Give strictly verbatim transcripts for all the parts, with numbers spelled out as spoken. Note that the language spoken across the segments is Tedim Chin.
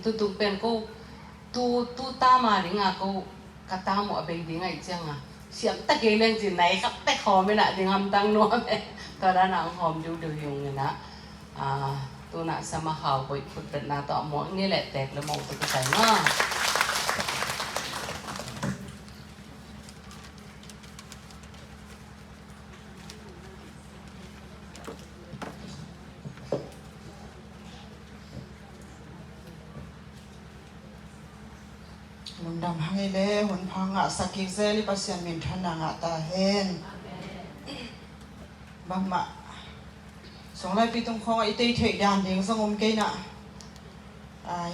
Tutung pen ko tu tu tama dinga ko ka tamu a bei ding ahi cianga siam ta kei leng ci nai kap tek hawm ina ding hamtang nuam e. Tua dana ang hawm diudiu hi ung ina. Tuna sama hau koih khutbetna tawh a muak ni le tek le mo tu ka kai nga. Lungdam hang i le hun pha ngahsak kik zel i Pasian minthanna ngah ta hen. Bangmah sunglaipi tung khawngah i tei theih dan ding zong om kei na.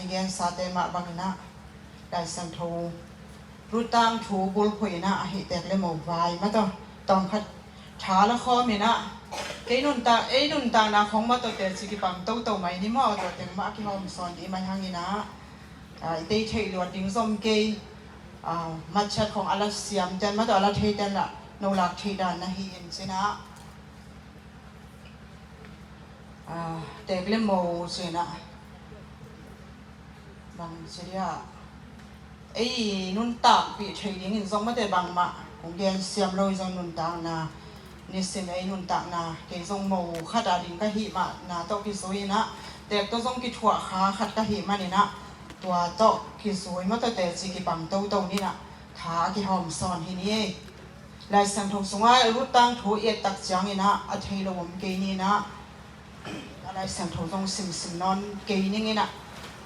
I gensate mah bangin ah Lai Siangtho Ruth tangthu bulphuh inah a hih tek le mo vai mah tawh tawmkhat tha la khawm inah kei nuntak ei nuntakna khong mah tawh teci kipang toto mai ni maw, tua teng mah a kihawm sawn dih mai hang inah i tei theih luat ding zom kei. Matchat khong a la siam ten mah tawh a la thei ten lah no lak theih dan na hi in cinah tek le mo cinah bang ci dia ei nuntakpih thei dingin zong mate bangmah kong gen siam lo i zong nuntakna nisim ei nuntakna kei zong mo khat a ding ka hih mahna tawh kizui inah tek tawh zong kithuah kha khat ka hih maninah tua tawh kizui mah tawh teci kipang toto ninah tha a kihawm sawn hi ni ei. Lai Siangtho sungah Ruth tangthu i et tak cianginah a thei lo om kei ninah a Lai Siangtho zong simsim nawn kei ninginah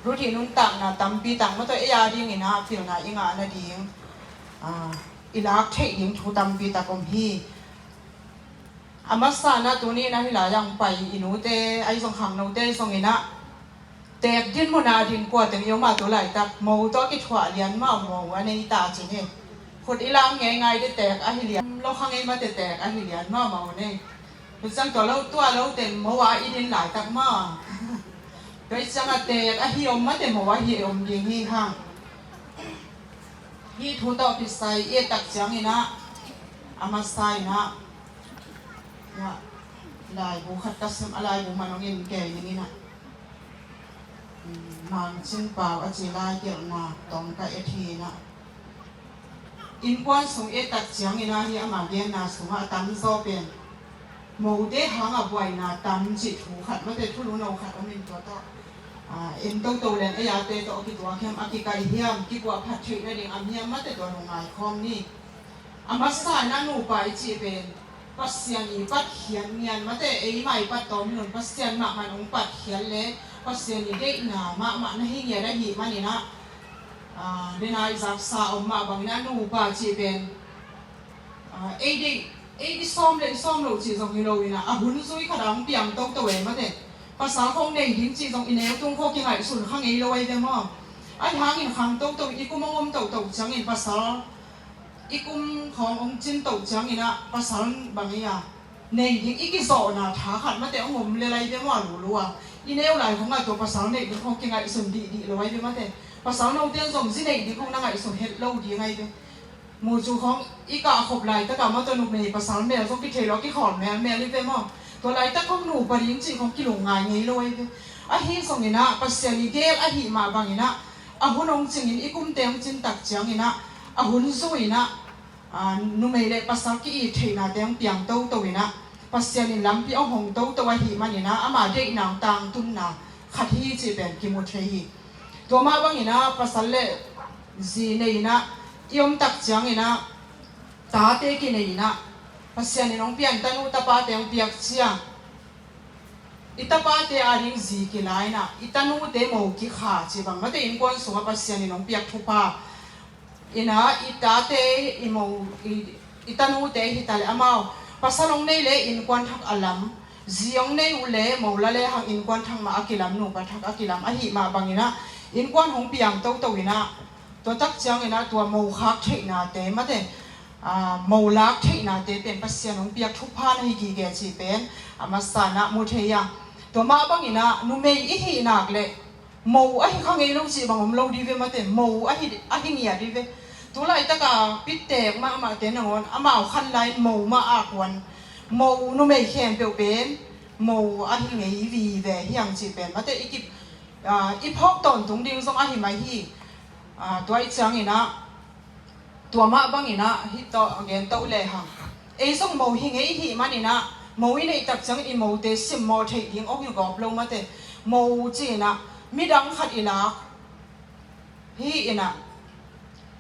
Ruth i nuntakna tampi tak mah tawh ei a dinginah pilna i ngah nading i lak theih ding thu tampi tak om hi. A masa inah tuni inah hih lai-ah hong pai i nute ahi zong khangnote ahi zonginah tek din munah a ding kua teng i om a tu laitak mo tawh a kithuah lian mah mo a nei ta cin hi. Khut i lam ngeingai de tek ahi lian lo kha ngei mate tek ahi lian mah mo nei. Tua ciang tua lo tua lo teng mo a i din laitak mah tua i ciangah tek ahi om mate mo ahi om ding hi hang. Hih thu tawh kisai i et tak cianginah a masa inah laibu khat ka sim a laibu man hong in kei ninginah Mangcin Pau a ci lai gelhna tawng ka et hi inah innkuan sung et tak cianginah hi ama genna sungah a tamzaw pen mote hangah buaina tam cih thu khat mate thulu no khat om in tua tawh en toto len ei ate tawh a kituak hiam a kikaih hiam kikuah phat theih nading am hiam mate tua lungngai khawm ni. A masa inah nupa i cih pen Pasian i patkhiat ngian mate eimah i pat tawm nun Pasian mahmah hong patkhiat le Pasian i deihna mahmah na hi ngiat ahih maninah dena i zaksa om mah banginah nupa cih pen ei deih ei i sawm le i sawm loh cih zong hi loinah a hun zui khatah hong piang toto e mate. Pasal khong nei ding cih zong i neu tung khaw kingaihsun kha ngei lo ahi ve maw? Ahi hangin khang toto i kum hong om toto ciangin pasal i kum khawng hong cin toh cianginah pasal bang ei a nei ding i kizawhna tha khat mate hong om le lai ve maw a lulu a i neu lai khongah tua pasal nei ding khawng kingaihsun dihdih lo ai ve mate. Pasal note in zong zi nei ding khawng na ngaihsun het lo ding ai ve. Mucu khawng i kah khop laitakah maw tua numei pasal mel zong kithei lo a kikhawl melmel i ve maw? Tua laitak khawng nupa ding cih khawng kilung ngai ngei lo ai ve. Ahi zonginah Pasian i gel ahih mah banginah a hun hong cingin i kumte hong cin tak cianginah a hun zuinah numei le pasal ki-it theihnate hong piang toto inah Pasian in lampi hong hong toto ahih maninah ama deihna hong tangtunna khat hi cih pen kimu thei hi. Tua mah banginah pasal le zi nei inah i om tak cianginah tate kinei inah Pasian in hong pian tanu tapate hong piak ciang i tapate ading zi kila inah i tanute mo kikha cih bang mate innkuan sungah Pasian in hong piak thupha inah i tate i mo i tanute hi ta le amau pasal hong nei le innkuan thak a lam zi hong nei uh le mo la le hang innkuan thak mah a kilam nupa thak a kilam ahih mah banginah innkuan hong piang toto inah tua tak cianginah tua mo khak theihnate mate mo lak theihnate pen Pasian hong piak thupha na hi gige cih pen a masa inah mu thei a. Tua mah banginah numei i hih nak le mo ahi kha ngei lo cih bang om lo dih ve mate mo ahi ngiat dih ve. Tu laitaka pittek mahmahte nangawn amau khan lai mo mah a kuan mo numei khempeuh pen mo ahi ngei vive hiang cih pen mate i kip Aa, i phawk tawntung ding zong ahi mah hi. Aa, tua i ciangin ah, tua mah bangin ah hih tawh gen to lehang, ei zong mo hi ngei i hih manin ah, mo i neih tak ciangin i mote simmawh theih ding hong hi gawp lo mate. Mo ci-in ah midang khat i lak hi in ah,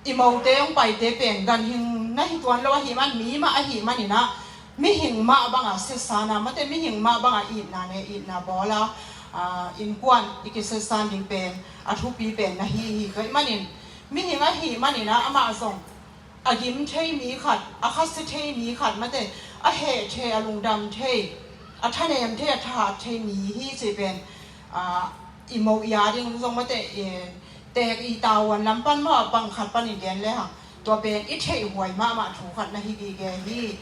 i mote hong paite pen ganhing na hi tuan lo ahih man, mi mah ahih manin ah, mihing mah bangah sisan a, mate, mihing mah bangah itna ne, itna bawl a, aa, innkuan i kisisan ding pen a thupi pen na hi hi. Tua ahih manin mihing ahih manin ah, amah zong a gim thei mi khat, a khasi thei mi khat, mate, a heh thei, a lungdam thei, a thanem thei, a thahat thei mi hi cih pen, aa, i mo i a ding zong, mate, i teek i tavuan lam pan maw, a pang khat panin gen lehang, tua pen i theihhuai mahmah thu khat na hi gige hi.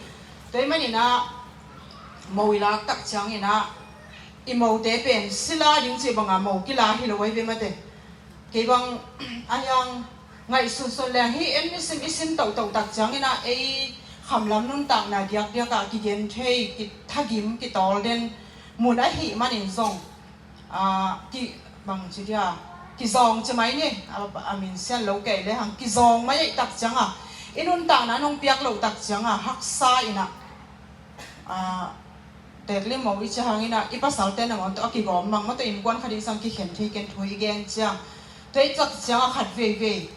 Tua ahih manin ah, mo i lak tak ciangin ah, i mote pen sila ding cih bangah mo kila hi lo ahi ve, mate. Kei bang a hiang ngaihsunsun leng, hih en i sim, i sim tohtoh tak ciangin ah, ei khamlam nuntakna diakdiak ah kigen thei, kithagim, kitawl den mun ahih manin zong, aa, ki, bang ci dia, kizawng ci mai ni, a, a min sian lo kei lehang, kizawng mai ahih tak ciangah, i nuntakna nong piak loh tak ciangah haksa in ah, aa, teek lim mo i ci hangin ah, i pasalte nangawn tawh a kigawm mang, mate, innkuan khat i sang kikhen thei ken thu i gen ciang. Tua ahih tak ciangah khat veivei,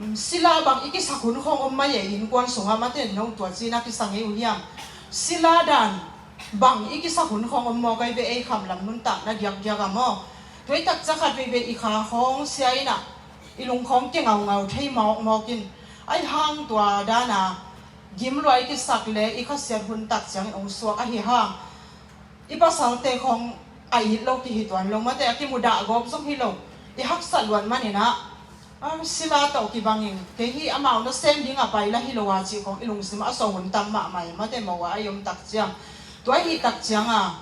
um, sila bang i kisak hun khawng om mai e, innkuan sungah, mate, no tua ci-in ah kisa ngei uh hiam? Sila dan bang i kisak hun khawng om mawk ahi ve, ei khamlam nuntakna diakdiak ah maw. Tua ahih tak ciang khat veivei i kha khawng sia in ah, i lung khawng kingaungau thei mawkmawk in, ahih hang tua dan a gim lua i kisak le i khasiat hun tak ciangin hong suak ahi hang, i pasalte khawng a it lo kihi tuan lo, mate, a kimudah gawp zong hi lo, i haksat luat manin ah, a, sila tawh kibangin, kei hih amau nasem ding a pai la hi lo a cih khawng i lungsim ah a sawt hun tam mahmah hi, mate, mo a i om tak ciang. Tua ahih tak ciangah,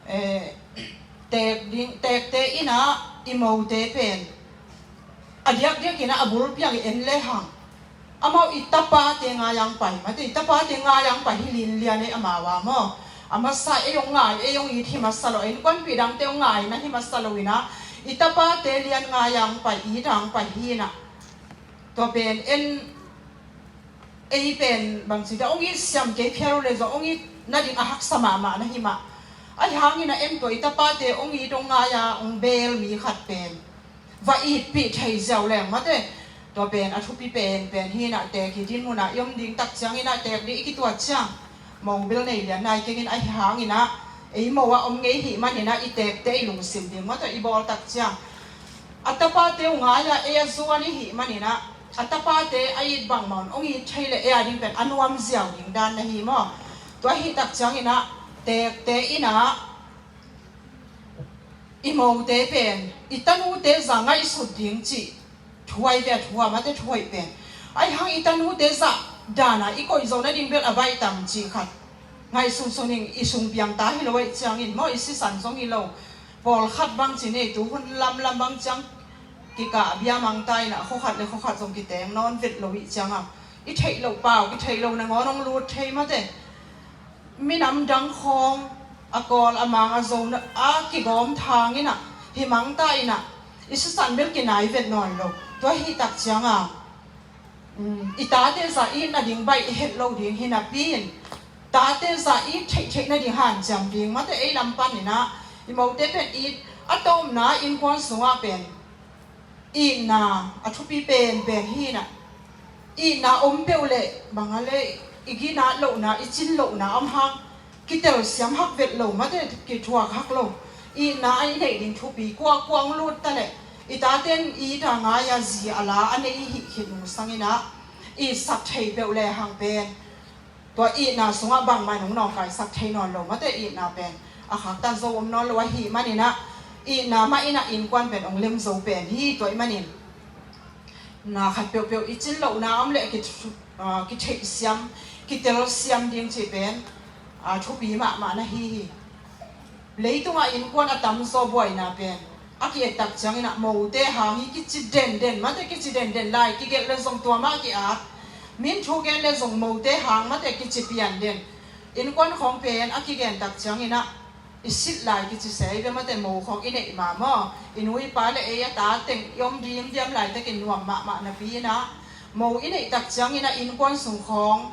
eh, teek ding, teekte in ah i mote pen a diakdiak in ah a bulpi ah i en lehang, amau i tapate ngai-a hong pai, mate, i tapate ngai-a hong pai hi linlian ei amau a maw. A masa ei hong ngai, ei hong it hi masa lo, innkuanpih dangte hong ngai na hi masa lo in ah, i tapate lian ngai-a hong pai, it-a hong pai hi in ah, tua pen en, ei pen bangci dia hong it siam kei phial uh leh zong hong it nading a haksa mahmah na hi mah. Ahih hangin ah en tua i tapate hong it hong ngai-a hong bel mi khat pen va itpih thei ziau leng, mate, tua pen a thupi penpen hi in ah, teek hi dinmun ah i om ding tak ciangin ah, teek ding i kituat ciang mo bil nei lian nai keng in, ahih hangin ah ei mo ah om ngei hih manin ah i teekte i lungsim ding, mate, i bawl tak ciang, a tapate uh ngai-a ei a zuan i hih manin ah, a tapate a it bangmah un hong it thei leh ei a ding pen a nuam ziau ding dan na hi maw. Tua ahih tak ciangin ah, teekte in ah i mote pen i tanute zah ngaihsut ding cih thu ahi ve, a thu a, mate, thu hoih pen. Ahih hang i tanute zah dan a i koih zo nading bel a baih tam cih khat ngaihsunsun ing. I sung piang ta hi lo ahih ciangin maw, i sisan zong hi lo, pawlkhat bangci nei, tu hun lamlam bang ciang kikah bia mang ta in ah, khua khat le khua khat zong kiteng nawn vet lo ahih ciangah, i theih loh pau, kitheih loh nangawn hong lut thei, mate. Minam dang khawng a kawl a mang a zo a kigawm thang in ah, hi mang ta in ah, i sisan bel kinai vet nawn lo. Tua ahih tak ciangah, um, i tate zah it nading baih i het lo ding hi napi in, tate zah it theihtheih nading hanciam ding, mate, ei lam panin ah i mote pen it a tawpna, innkuan sungah pen itna a thupi penpen hi in ah, itna om peuh leh bang a leh i ginat lohna, i cin lohna om hang, kitelsiam hak vet lo, mate, kithuak hak lo. Itna a i neih ding thupi, kua kua hong lut ta leh i tate in it a ngai-a zi a la a nei i hih khit nung sangin ah, itsak thei peuh lehang pen tua itna sungah bangmah in hong nawngkaisak thei nawn lo, mate, itna pen a khaktan zo om nawn lo ahih manin ah, itna mah in ah innkuan pen hong lem zo pen hi. Tua ahih manin na khat peuhpeuh i cin lohna om leh ki, aa, kitheihsiam, kitelsiam ding cih pen, aa, thupi mahmah na hi hi. Leitungah innkuan a tamzaw buaina pen a ki-et tak ciangin ah, mote hang hi kici denden, mate, kici denden lai, kigelh le zong tua mah ki-at, min thu gen le zong mote hang, mate, kici pian den. Innkuan khawng pen a kigen tak ciangin ah, I sit lai kici se i ve mate, mo khawng i neih mah maw, i nu i pa le ei a ta teng i om dimdiam laitakin nuam mahmah napi inah, mo i neih tak ciangin ah innkuan sung khawng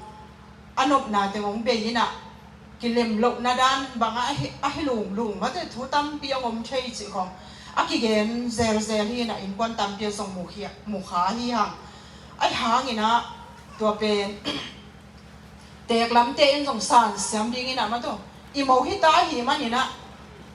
a nopna teng hong bei inah, kilem lohna dan bangah a hi, a hi lunglung mate, thu tampi hong om thei cih khawng a kigen zelzel hi inah, innkuan tampi ah zong mu hi, mu kha hi hang. Ahi hangin ah tua pen teek lamte in zong san siam dingin ah mate, i mo hi ta ahi manin ah,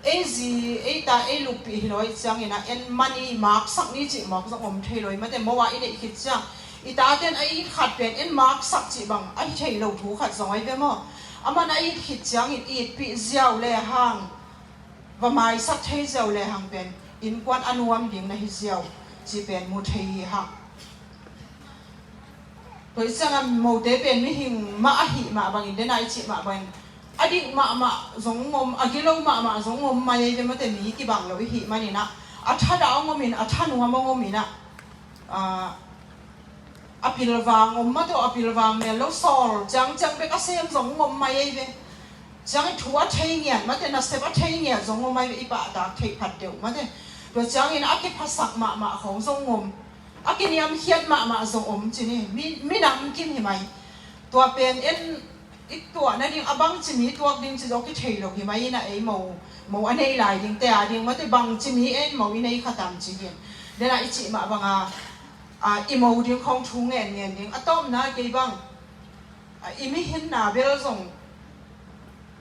ei zi ei ta ei luppih hi lo ahih ciangin ah, en man i maksak ni cih mawk zong om thei lo hi mate, mo ah i neih khit ciang i taten a it khat pen en maksak cih bang a hi thei lo thu khat zong ahi ve maw. A man a it khit ciangin itpih ziau le hang, va maisak thei ziau le hang pen innkuan a nuam ding na hi ziau cih pen mu thei hi hang. Tua i ciangah mote pen mihing mah ahih mah bangin, dena i cih mah bangin, a dik mahmah zong om, a gilo mahmah zong om mai ei ve mate, mi kibang lo i hih manin ah, a thadah hong omin, a thanuam hong omin ah, a pilvang om mate, a pilvang mel lo sawl ciangciang bek a sem zong om mai ei ve. Ciangin thu a thei ngiat mate, nasep a thei ngiat zong om mai ve, i pahtak theih phat deuh mate. Tua ciangin a kiphasak mahmah khawng zong om, a kiniamkhiat mahmah zong om ci ni, mi, minam kim hi mai. Tua pen en i tuah nading, a bangci mi tuak ding ci zong kithei lo hi mai inah, ei mo, mo a nei lai dingte a ding mate, bangci mi en mo i nei kha tam ci ding. Dena i cih mah banga, a, i mo ding khawng thu ngen ngen ding. A tawpna kei bang, a, i mihinna bel zong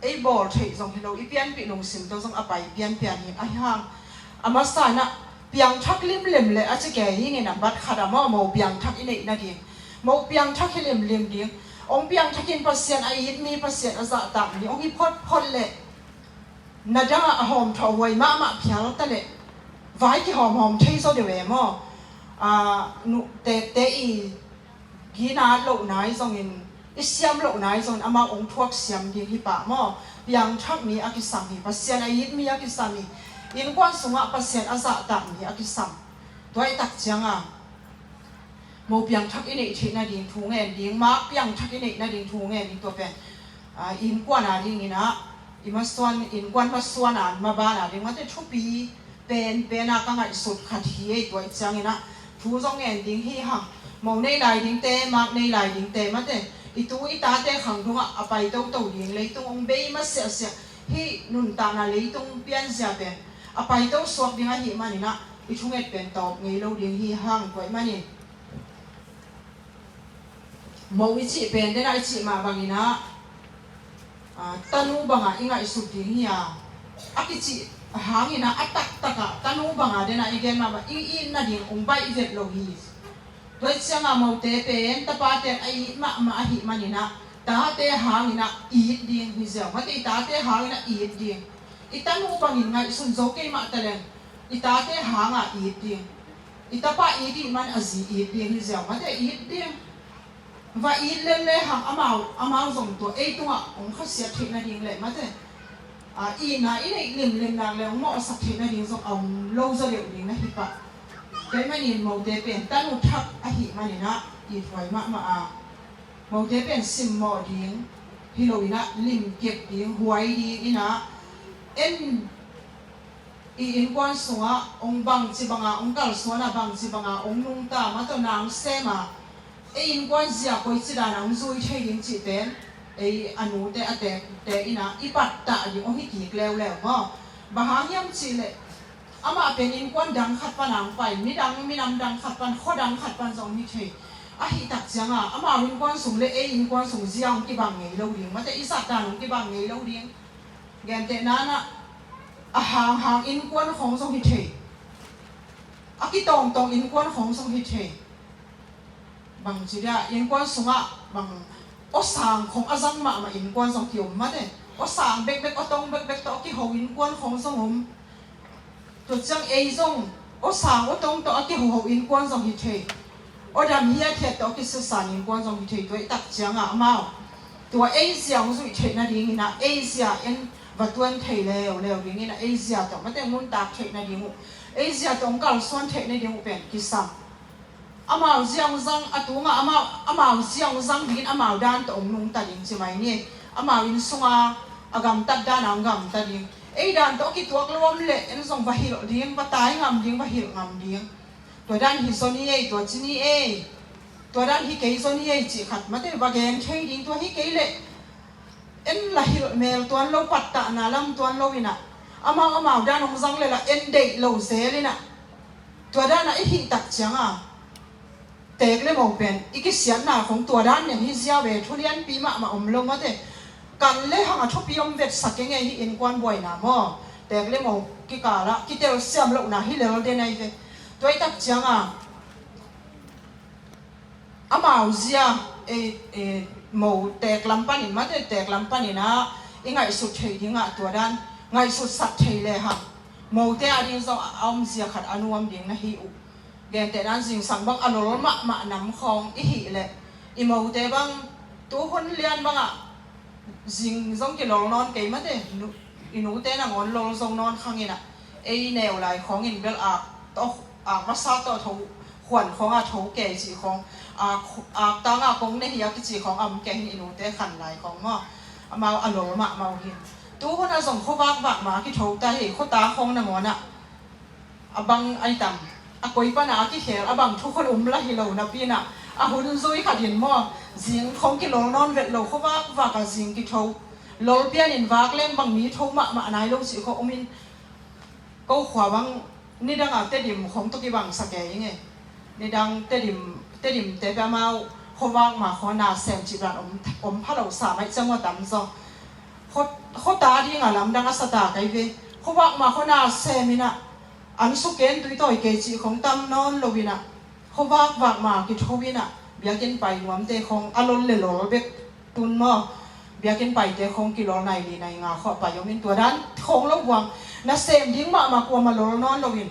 ei bawl theih zong hi lo, i pianpih lungsim tawh zong a pai pianpian hi. Ahi hang a masa inah piangthak limlim le a ci kei hi ngin a bat khat a maw, mo piangthak i neih nading, mo piangthak hi limlim ding. Hong piangthakin Pasian a it mi, Pasian a zahtak mi hong hi photphot le na dangah a hawmthawh huai mahmah phial ta le vai kihawmhawm thei zaw deuh e maw. A, nu, te, te i gina lohna i zongin, i siam lohna i zongin amau hong thuak siam ding hi pah maw. Piangthak mi a kisam hi, Pasian a it mi a kisam hi, innkuan sungah Pasian a zahtak mi a kisam. Tua i tak cianga mo piangthak i neih theih nading thu ngen ding, mak piangthak i neih nading thu ngen ding, tua pen, a, innkuan a dingin ah, i masuan, innkuan masuan a maban a ding mate, thupi penpen a ka ngaihsut khat hi ei. Tua i ciangin ah thu zong ngen ding hi hang. Mo nei lai dingte, mak nei lai dingte mate, i tu i tate khang dungah a pai toto ding, leitung hong bei masiahsiah hih nuntakna leitung pianzia pen a paito suak ding ahih manin ah, i thunget pen tawp ngei lo ding hi hang. Tua i manin mo i cih pen, dena i cih mah bangin ah, a, tanu banga i ngaihsut ding hi a, a kicih hangin ah, a taktakah tanu banga, dena i gen mah bang, i itna ding hong baih vet lo hi. Tua i cianga mote pen tapate a it mahmah ahih manin ah, tate hangin ah it ding hi ziau mate, i tate hangin ah it ding. I tanu bangin ngaihsun zo kei mah taleng, i tate hanga it ding. I tapa it ding man a zi it ding hi ziau mate, it ding. Va it lel le hang amau, amau zong tua ei tungah hong khasiat theih nading le mate, a, itna i neih limlim nak le hong mawhsak theih nading zong a om lo zaw deuh ding na hi pah. Tua i manin mote pen tanu thak ahih manin ah, it huai mahmah a, mote pen simmawh ding hi lo inah, limkep ding, huai ding inah, en i innkuan sungah hong bangci banga hong kalsuan a, bangci banga hong nungta, mataw nang sem a, ei innkuan zia koici dana hong zui thei ding cih pen ei a nute a tekte inah i pattah ding hong hi kik leuleu maw. Bang hang hiam cihleh amah pen innkuan dang khat pana hong pai, midang, minam dang khat pan, khua dang khat pan zong hi thei. Ahih tak cianga amau innkuan sung le ei innkuan sung zia hong kibang ngei lo ding mate, i zat dan hong kibang ngei lo ding. Gentehna inah, a hanghang innkuan khawng zong hi thei, a kitawngtawng innkuan khawng zong hi thei. Bangci dia, innkuan sungah bang, aw sang khawng a zang mahmah innkuan zong kiom mate. Aw sang bekbek, aw tong bekbek tawh a kiho innkuan khawng zong om. Tua ciang ei zong aw sang aw tong tawh a kihoho innkuan zong hi thei, aw dam hiathiat tawh a kisiasan innkuan zong hi thei. Tua i tak cianga amau tua ei zia hong zuih theih nadingin ah, ei zia en va tuan thei leuleu dingin ah, ei zia tawh mate hong nuntak theih nading uh, ei zia tawh hong kalsuan theih nading uh pen kisam. Amau zia hong zang, a tungah amau, amau zia hong zang dingin amau dan tawh hong nungta ding ci mai ni. Amau inn sunga a gamtat dana hong gamta ding. Ei dan tawh kituak lo om leh en zong va hilh ding, va tai ngam ding, va hilh ngam ding. Tua dan hi zaw ni ei, tua ci ni ei, tua dan hi kei zaw ni ei cih khat mate va gen thei ding. Tua hi kei leh en la hilh mel tuan lo, pattahna lam tuan lo inah, amau amau dan hong zang leh la en deih lo zel inah, tua dan a i hih tak cianga teek le mo pen i kisiatna khong tua dan nen hi zia ve, thu lianpi mahmah om lo mate. Kan le hang a thupi om vetsak kei ngei hi innkuan buaina maw, teek le mo kikalah kitelsiam lohna hi lel den ai ve. Tua i tak cianga amau zia, e, e, mo teek lam panin mate, teek lam panin ah i ngaihsut theih dingah tua dan ngaihsutsak thei le hang mote a ding zong a om zia khat a nuam ding na hi uh. Gentehna in zingsang bang a lol mahmah nam khawng i hih leh i mote bang tuhun lian bangah zing zong kilol nawn kei mate, nu-, i nute nangawn lol zo nawn khang inah, ei neu lai khawngin bel ak tawh, ak masa tawh tho, khuan khawngah tho kei cih khawng, ak, ak tangah kong ne hi a kici khawng a om kei hi, i nute khan lai khawng maw, amau a lol mahmah uh hi. Tuhun a zong khuavak vak ma a kitho ta hi, khuata khawng nangawnah a bang ai tam, a koi pana a kikhel a bang thu khol um la hi lo napi inah, a hun zui khat in maw, zing khong kilol nawn vet lo, khuavak vak a zing kitho, lol pianin vak leng bang mi tho mahmah nai lo cih khong um in, ko khua bang nidang a Tedim khong tawh kibangsak e ing e. Nidang Tedim, Tedimte pia amau khuavak ma khua na sem cih dan om, om pha lo sa mai ciang maw tam zaw. Khua, khuata dinga lamdang a sa ta kai ve. Khuavak ma khua na sem inah an suk ken tui tawi kei cih khong tam nawn lo inah, khuavak vak ma kitho inah, biakinn pai nuamte khong a lol le lol bek tun maw, biakinn paite khong kilol nai li nai nga khawh pai om in, tua dan khong lo buang, nasem ding mahmah kuama lol nawn lo in,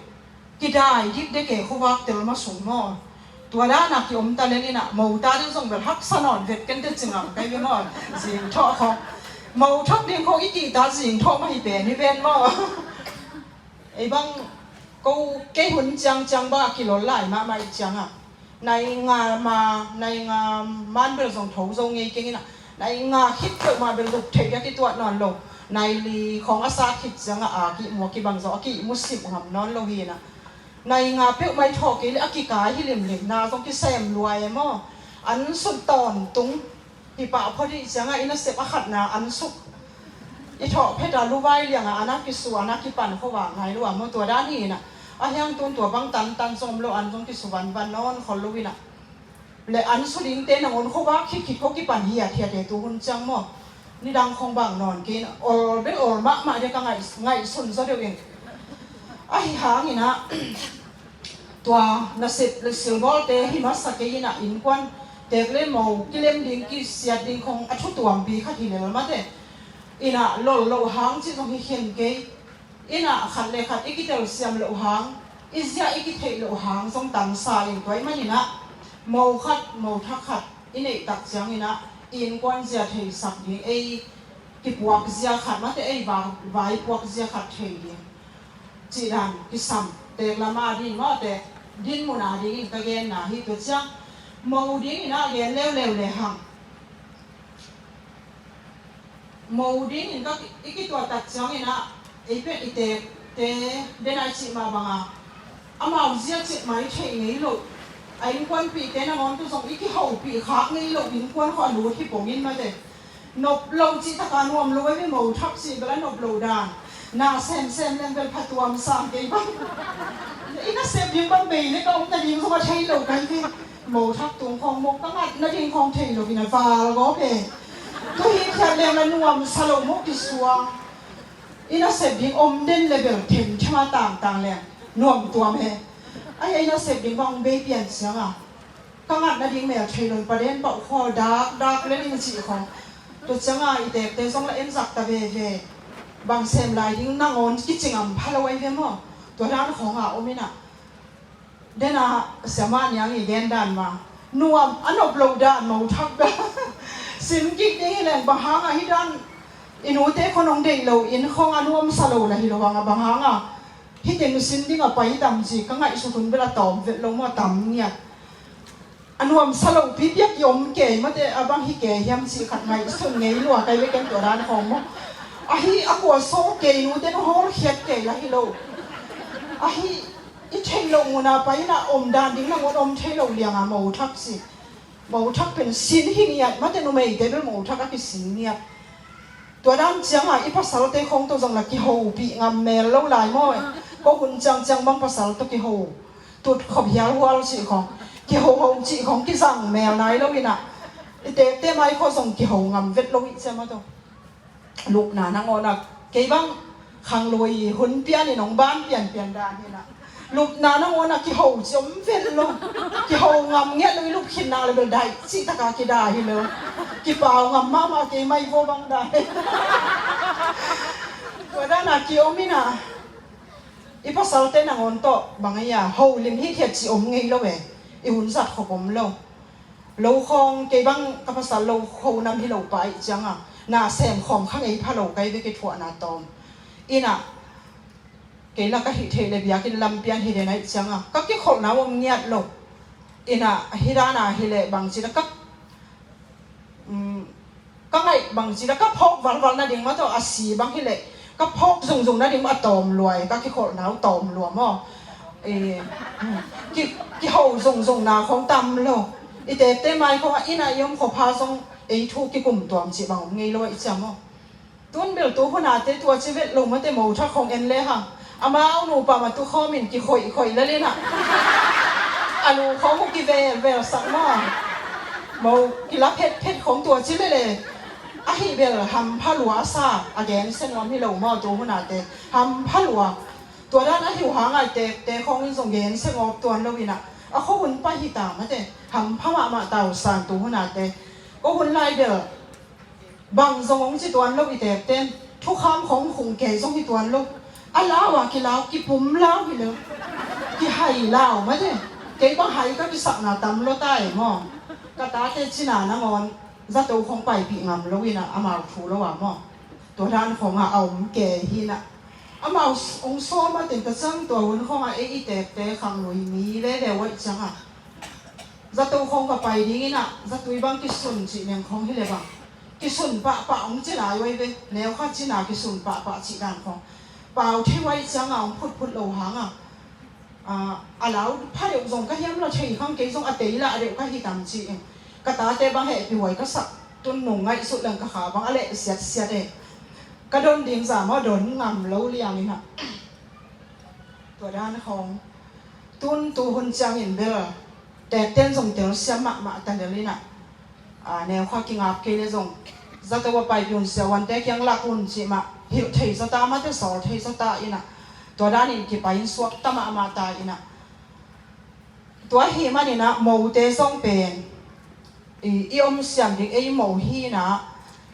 kidai dik dek e, khuavak tel ma sung maw. Tua dan a ki om ta lel inah, mo ta ding zong bel haksa nawn vet ken te ci ngam kai ve maw, zing thawh khong. Mo thak ding khong i kihta zing thawh mah hi pen hi ven maw. Ei bang ko kei hun ciangciang bah kilol lai mahmah i ciangah, nai nga ma, nai nga man bel zong tho zo ngei keng inah, nai nga khit peuhmah bel luk theih a kituat nawn lo. Nai li khawng a sat khit ciangah a kihmu a kibang zong a kihmu sip ngam nawn lo hi inah, nai nga peuhmah i thawh kei leh a kikai hi limlim, na zong kisem luai e maw. An sut tawntung hi pah phot hi ciangah i nasep a khatna an suk i thawh phet a luvai liangah an a kisu, an a kipan khuavak nai lua maw, tua dan hi inah. A hiang tun tua bang tantan zong om lo, an zong kisu vanvan nawn khol lo inah. Le an su dingte nangawn khuavak khit khit khawh kipan hiathiat e tuhun ciang maw. Nidang khong bang nawn kei inah, ol bel ol mahmah dek a ngaih, ngaihsun zaw deuh in. Ahi hang inah tua nasep le silbawlte hi masa kei inah, innkuan teek le mo kilem ding, kisiat ding khong a thu tuampi khat hi lel mate. Inah lol loh hang cih zong hi khen kei. Inah khat le khat i kitelsiam loh hang, i zia i kitheih loh hang zong tamsa in, tua ahih man inah mo khat, mo thak khat i neih tak ciang inah i innkuan zia theisak ding, ei kipuak zia khat mate, ei va-, vai puak zia khat thei ding cih dan kisam. Teek lam a ding mawte, dinmun a dingin ka genna hi. Tua ciang mo ding inah gen leuleu le hang. Mo dingin ka ki-, i kituah tak ciang inah, ei pen i teekte den a i cih mah banga amau zia cih mah i theih ngei loh, a innkuanpihte nangawn tawh zong i kihopih khak ngei loh innkuan khawh a lut hi pongin mate. Nop lo cih taka nuam lo, ei ve, mo thak cih bel a nop lo dan. Na semsem leng bel phatuam sam kei bang. I nasep ding bang bei le ka om nading zong a thei lo kai ve. Mo thak tung khawng, mo ka ngat nading khawng thei lo inah val gawp e. Tua hi khiat leng a nuamsa lo maw, kisuang. I nasep ding om den le bel themthem a tangtang leng nuam tuam e. Ai, i nasep ding bang bei pian ciangah ka ngat nading mel thei lo, paden pah khawl dak dak le ding cih khawng. Tua ciangah i teekte zong la en zak ta veve. Bang sem lai ding nangawn kicing am pha lo ai ve maw. Tua dan khawngah om inah. Dena siamah niang i gen dan ma, nuam a nop loh dan, mo thak bel. Sin kik ding hi leng, bang hangah hih dan i nute khawng hong deih lo in khawng a nuamsa lo na hi lo hangah, bang hangah hih teng sin dingah pai tam ci ka ngaihsut hun bel a tawm vet lo maw, tam ngiat. A nuamsa lopi piak i om kei mate, a bang hi kei hiam cih khat ngaihsun ngei lua kai ve ken tua dan khawng maw. Ahi a kua saw kei, nute nu hawlkhiat kei la hi lo. Ahi i theih loh muna pai inah om dan ding nangawn om thei lo lianga mo thak si. Mo thak pen sin hi ngiat, mate numeite bel mo thak a kisin ngiat. Tua dan cianga i pasalte khawng tawh zong la kihopih ngam mel lo lai maw. Ko hun ciangciang bang pasal tawh kiho tut khop hialhual cih khawng, kihoho cih khawng kizang mel nai lo inah i tekte mai khawng zong kiho ngam vet lo ih ciama tawh. Lupna nangawn ah kei bang khanglui hun pian in hong ban pianpian dan hinah lupna nangawn ah kiho ci om vet lo. Kiho ngam ngiat lo, i lup khinna le bel daih cih taka kida hi lo. Kipau ngam mahmah kei mai vaw bang dan. Tua dan ah ki om inah i pasalte nangawn tawh bang ei a holim hithiat ci om ngei lo e. I hun zat khop om lo. Lo khawng kei bang ka pasal lo kho nam hi lo pa ih cianga na sem khawm kha ngei pha lo kai ve, kithuahna tawm. Inah kei la ka hih theih le biakinn lampian hi den a ih cianga ka kikholhna om ngiat lo. Inah hi dana hi leh bangci la ka, um, ka ngaih bangci la ka phawk valval nading mah tawh a si bang hi leh ka phawk zungzung nading mah a tawm luai, ka kikholhna uh tawm lua maw. Eh, um, ki, kiho zungzungna khawng tam lo. I tekte mai khawng a inah i om khawpha zong ei thu kikum tuam cih bang om ngei lo a ih ciam maw. Tun bel tu hunate tua ci vet lo mate, mo thak khawng en le hang amau nupa ma tu khawmin kikhoihkhoih lel inah a lu khawng uh kivelvel sak maw. Mo kila phetphet khawng tua ci lele. Ahi bel hampha lua a sa a gen se nuam hi lo maw tu hunate. Hampha lua. Tua dan ahi uh hang a i tekte khawng in zong gen se ngawp tuan lo inah a khuahun pai hi ta mate. Hampha mahmah ta uh san tu hunate. Ko hun lai bel bang zong hong ci tuan lo i tekten. Thukham khawng khung kei zong hi tuan lo. A lau a kilau, kipum lau hi lo. Kihai lau mate. Kei bang hai ka kisakna tam lo ta e maw. Ka tate cina nangawn zato khawng paipih ngam lo inah amau thu lo a maw. Tua dan khawng a a om kei hinah amau hong sawm a ten ta ciang tua hun khawng a ei i tekte khanglui mi lele uh a ih cianga zato khawng ka pai ding inah zatui bang kisun cih neng khawng hi le bang kisun pahpah hong ci lai uh ei ve. Neu kha cina kisun pahpah cih dan khawng pau thei uh a ih cianga hong phutphut lo hanga, a, a lau pha deuh zong ka hiam lo thei khang kei zong a tei lah deuh ka hi tam ci in. Ka tate bang hehpih huai ka sak tun nung ngaihsut leng ka kha bang a leh siatsiat e. Ka don ding za maw don ngam lo liang inah. Tua dan khawng tun tu hun ciangin bel tekten zong telsiam mahmah ta lel inah. A, neu kha kingap kei le zong zato a paipih un, siavuante kiang lak un cih mah hilh thei zaw ta mate, sawl thei zaw ta inah. Tua danin kipai in suak ta mahmah ta inah. Tua hi maninah mote zong pen i, i om siam ding ei mo hinah.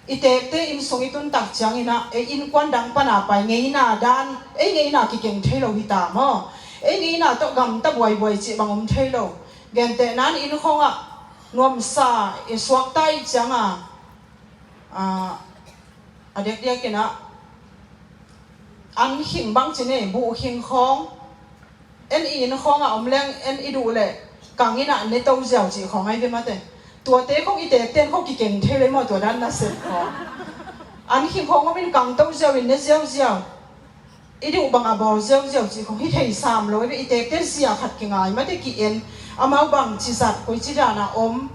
I tekte inn sung i tun tak cianginah ei innkuan dang pana pai ngeina dan, ei ngeina kikeng thei lo hi ta maw. Ei ngeina tawh gamta buaibuai cih bang om thei lo. Gentehna in inn khawngah nuamsa i suakta ih cianga, a, a diakdiak inah an khing bang ci ni, buh khing khawng, en i inn khawngah om leng en i duh leh kang inah ne to ziau cih khawng ai ve mate. Tuate khawng i tekten khawng kikeng thei lei maw, tua dan nasep khawng. An khing khawng om in kang to ziau in ne ziauziau. I duh bangah bawl ziauziau cih khawng hi thei sam lo i ve. I tekte zia khat kingai mate, ki-en, amau bangci zat koici danah om.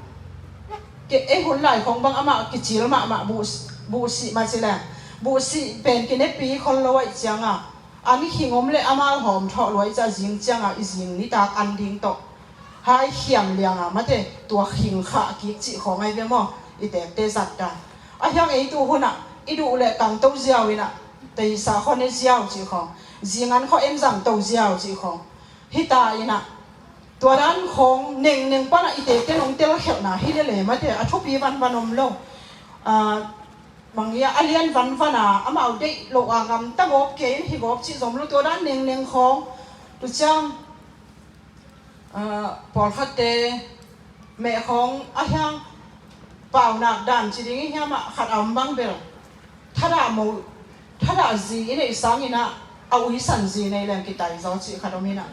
Ke ei hun lai khawng bang amah kicil mahmah buh, buhsih mah ci leng buhsih pen kinepi khol lo aih cianga an khing om le amau hawm thawh luai ciah zing cianga i zing nitak an ding tawh hai khiam lianga mate, tua khing khah kik cih khawng ai ve maw. I tekte zat dan ahiang ei tu hunah i duh le kang to ziau inah teisa khaw ne ziau cih khawng, zingan khaw enzam to ziau cih khawng hi ta inah. Tua dan khawng nengneng panah i tekte nong telkhelhna hi lele mate, a thupi vanvan om lo. A, bang ia a lian vanvan a amau deih loh a ngamta gawp kei in hi gawp cih zom lo. Tua dan nengneng khawng tu ciang, a, pawlkhatte meh khawng ahiang paunak dan ci ding i hiamah khat a om bang bel thadah mo, thadah zi i neih sanginah a uisan zi nei leng kitai zaw cih khat om inah.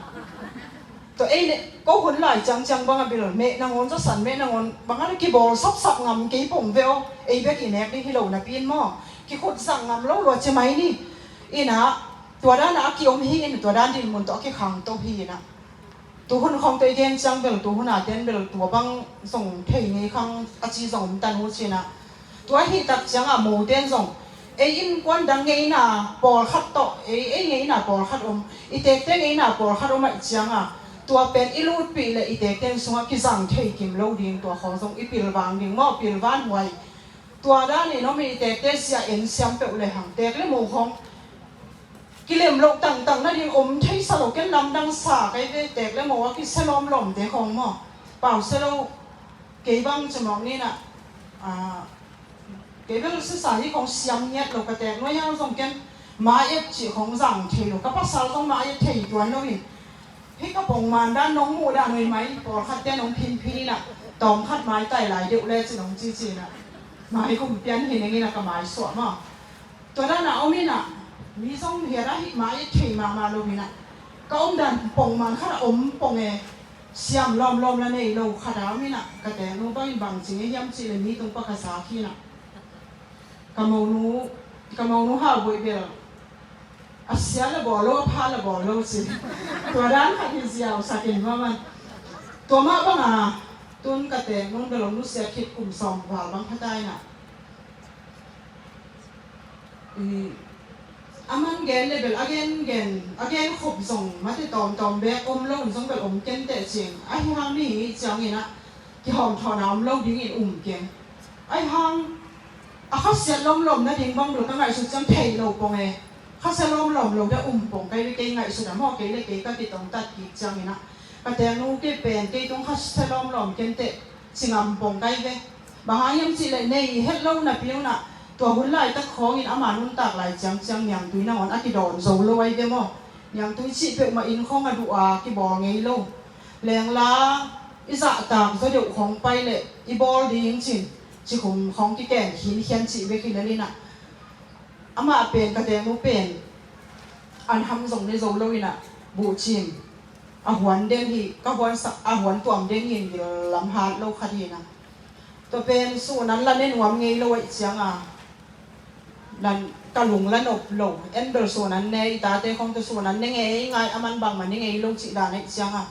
Tua ei ne ko hun lai ciangciang banga bil meh nangawn zawsan meh nangawn banga le kibawl sapsap ngam kei pong ve aw. Ei bek i nek ding hi lo napi in maw. kikhut zang ngam lo lua ci mai ni. Inah tua danah a kiom hi in, tua dan dinmun tawh a kikhangto hi inah. Tuhun khawng tawh i gen ciang bel, tuhun a ten bel tua bang zong thei ngei khang a ci zong om tan uh cinah. Tua ahih tak ciangah moten zong ei innkuan dang ngeina pawlkhat tawh, ei, ei ngeina pawlkhat om, i tekte ngeina pawlkhat om ahih ciangah tua pen i lutpih le i tekte sungah kizang thei kim lo ding, tua khawng zong i pilvang ding maw, pilvan huai. Tua danin om i tekte sia en siam peuh le hang, tek le mo khawng kilem loh tangtang nading om theisa lo, ken lamdang sa kai ve, tek le mo a kisia lawmlawmte khawng maw. Pau sia lo, kei bang ci mawk ninah, kei bel sisa hi khawng siam ngiat lo, ka tek nuai hang zong ken ma et cih khawng zang thei lo, ka pasal zong ma et thei tuan lo hi. Hih ka pongman dan nong muh dan uh hi mai, pawlkhatte nong phinphin inah, tawmkhat maitai lai deuh le ci nong cici inah, mai kum pian hi neng inah ka mai suah maw. Tua danah om inah, mi zong hiat ah hih mai thei mahmah lo inah, ka om dan pongman khatah om pong e, siam lawmlawm la nei lo khatah om inah, ka teknu bangin bang ci ngei hiam cih le mi tung pa ka zak hi inah. Ka monu, ka monu hau buai bel a sia le bawl lo, a pha le bawl lo ci. Tua dan khat hi ziau sakin maman. Tua mah banga tun ka teknu bel om nusia khit kum sawm val bang phata inah. A man gen le bel a gen gen, a gen khop zong mate tawmtawm bek om lo in zong bel om kenteh cing. Ahi hang mi hi ciang inah kihawmthawhna om lo dingin um keng. Ahi hang a khasiat lawmlawm nading bang bel ka ngaihsut ciang thei lo pong e. Khasia lawmlawm lo dah um pong kai ve, kei ngaihsut a maw, kei le kei ka kitongtat kik ciang inah ka teknu kei pen kei tung khasia lawmlawm kenteh ci ngam pong kai ve. Bang hang hiam cih leh nei het lo napi unah, tua hun laitak khawngin ama nuntak lai ciangciang niangtui nangawn a kidawn zo lo ai ve maw. Niangtui cih peuhmah inn khawng a duh a kibawl ngei lo. Lengla i zahtak zaw deuh khawng pai leh i bawl ding cin, cikhum khawng kiken khinkhian cih bek hi lel inah. Amah pen, ka teknu pen an ham zong ne zo lo inah, buhcim a huan den hi, ka huan sak, a huan tuam den hi in, gil lam hat lo khat hi inah. Tua pen sunan la ne nuam ngei lo ahih cianga, nan ka lung la nop lo, en bel sunan ne, i tate khawng tawh sunan ne ngei ngai, a man bangmah ne ngei lo cih dan ahih cianga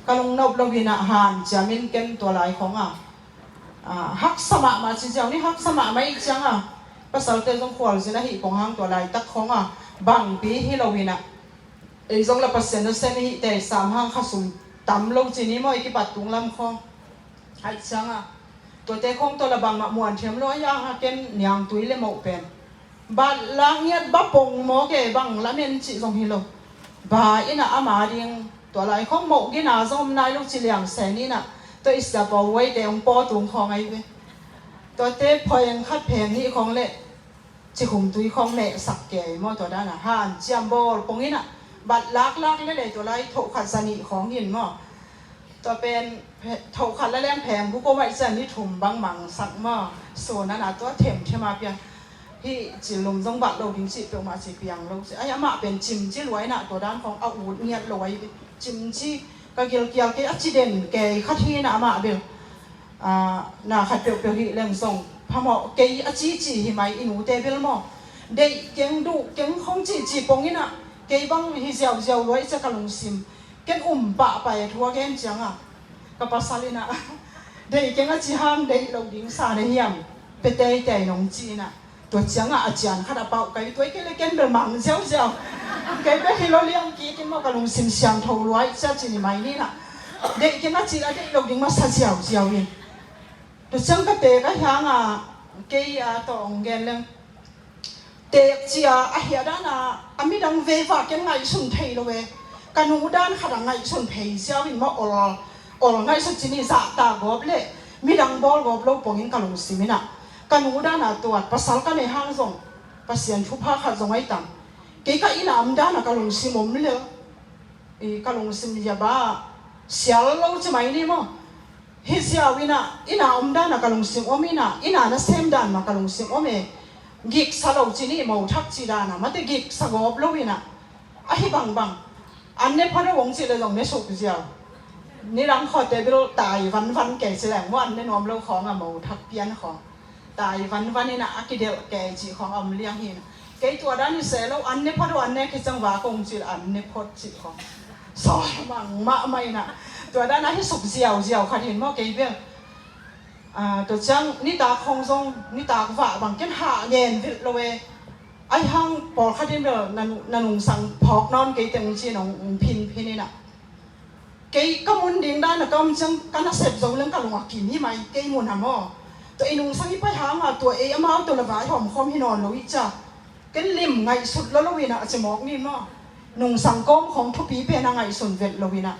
ka lung nop lo inah hanciam in ken tua lai khawnga. Haksa mahmah ci ziau ni, haksa mahmah ahih cianga pasalte zong khualzin ahih kong hang tua laitak khawnga bangpi hi lo inah, ei zong la Pasian nasem i hih tei sam hang khasum tam lo ci ni maw, i kipat tung lam khawng. Ahih cianga tuate khawng tawh la bangmah muan thiam lo, ahi hang a ken niangtui le moh pen bat lak ngiat ba pong maw, kei bang lamen cih zong hi lo. Ba inah ama ding tua lai khawng moh gina zong om nai lo ci liang sen inah, tua i sia pawuaite hong paw tung khawng ai ve. Tuate phoeng khat pheng nih khawng le cikhum tui khawng mehsak kei maw, tua danah hanciam bawl pong inah bat laklak le le tua lai thoh khat za nih khawng in maw. Tua pen thoh khat la leng pheng buk om ahih ciang ni thum bang mangsak maw. Sunan a tua themthem a piang. Hih ci lum zong bat lo ding cih peuhmah ci piang lo ci. Ai, amah pen cimci lua inah tua dan khawng a ut ngiat lo ai. Cimci ka gilkial kei a ci den kei khat hi inah amah bel. Na khat peuhpeuh hih leng zong phamawh kei a cici hi mai, i nute bel maw. Deih keng, duh keng khawng cici pong inah kei bang hi ziauziau lua i cia ka lungsim. Ken um pahpah e, thu a gen cianga ka pasal inah deih keng a ci hang deih loh ding sa na hiam, pe teitei nong ci inah. Tua ciangah a cian khat a pauh kai, tua i kei le ken bel mang ziauziau. Kei bek hi lo liang kik in maw, ka lungsim siangtho luai cia ci ni mai ni inah. Deih keng a ci la deih loh ding masa ziauziau in. Tua ciang ka teek a hiangah kei a tawh hong gen leng. Teek cia a hia dana a midang veiva ken ngaihsun thei lo e. Ka nu dan khat a ngaihsun phei ziau in maw, ol, ol ngaihsut ci ni, zahta gawp le midang bawl gawp lo pongin ka lungsim inah. Ka nu dana tuat pasal ka nei hang zong Pasian thupha khat zong ai tam. Kei ka ina am dana ka lungsim om le. I ka lungsim liaba sial lo ci mai ni maw. Hi ziau inah, ina om dana ka lungsim om inah, ina nasem dan mah ka lungsim om e. Giksa lo ci ni, mo thak ci dana mate giksa gawp lo inah. Ahi bangbang an ne pha lo hong ci le zong ne suk ziau. Nidang khawte bil tai vanvan kei ci leng maw, an ne nuam lo khawng a mo thak pian khawng. lai vanvan in ah a kidelh kei cih khawng a om liang hi in ah. Kei tua dan hi seh lo, an ne phot uh, an ne kicang va kong cil an ne phot cih khawng. Sawl mang mahmah in ah. Tua dan a hi suk ziauziau khat hi in maw kei bel. Ah, tua ciang nitak khawng zong, nitak vah bang ken hah ngen vilh lo e. Ahi hang pawlkhat in bel na, na nungsang phawk nawn kei teng ci-in hong, hong phinphin in ah. Kei ka mun ding dan a ka om ciang ka nasep zo leng ka lung a kim hi mai, kei mun a maw. Tua i nungsang i pai hang a tua ei amau tawh la vai hawm khawm hi nawn lo i cia. Ken lim ngaihsut lo lo in ah a ci mawk ni maw. Nungsang kawm khawng thupi pen a ngaihsun vet lo in ah.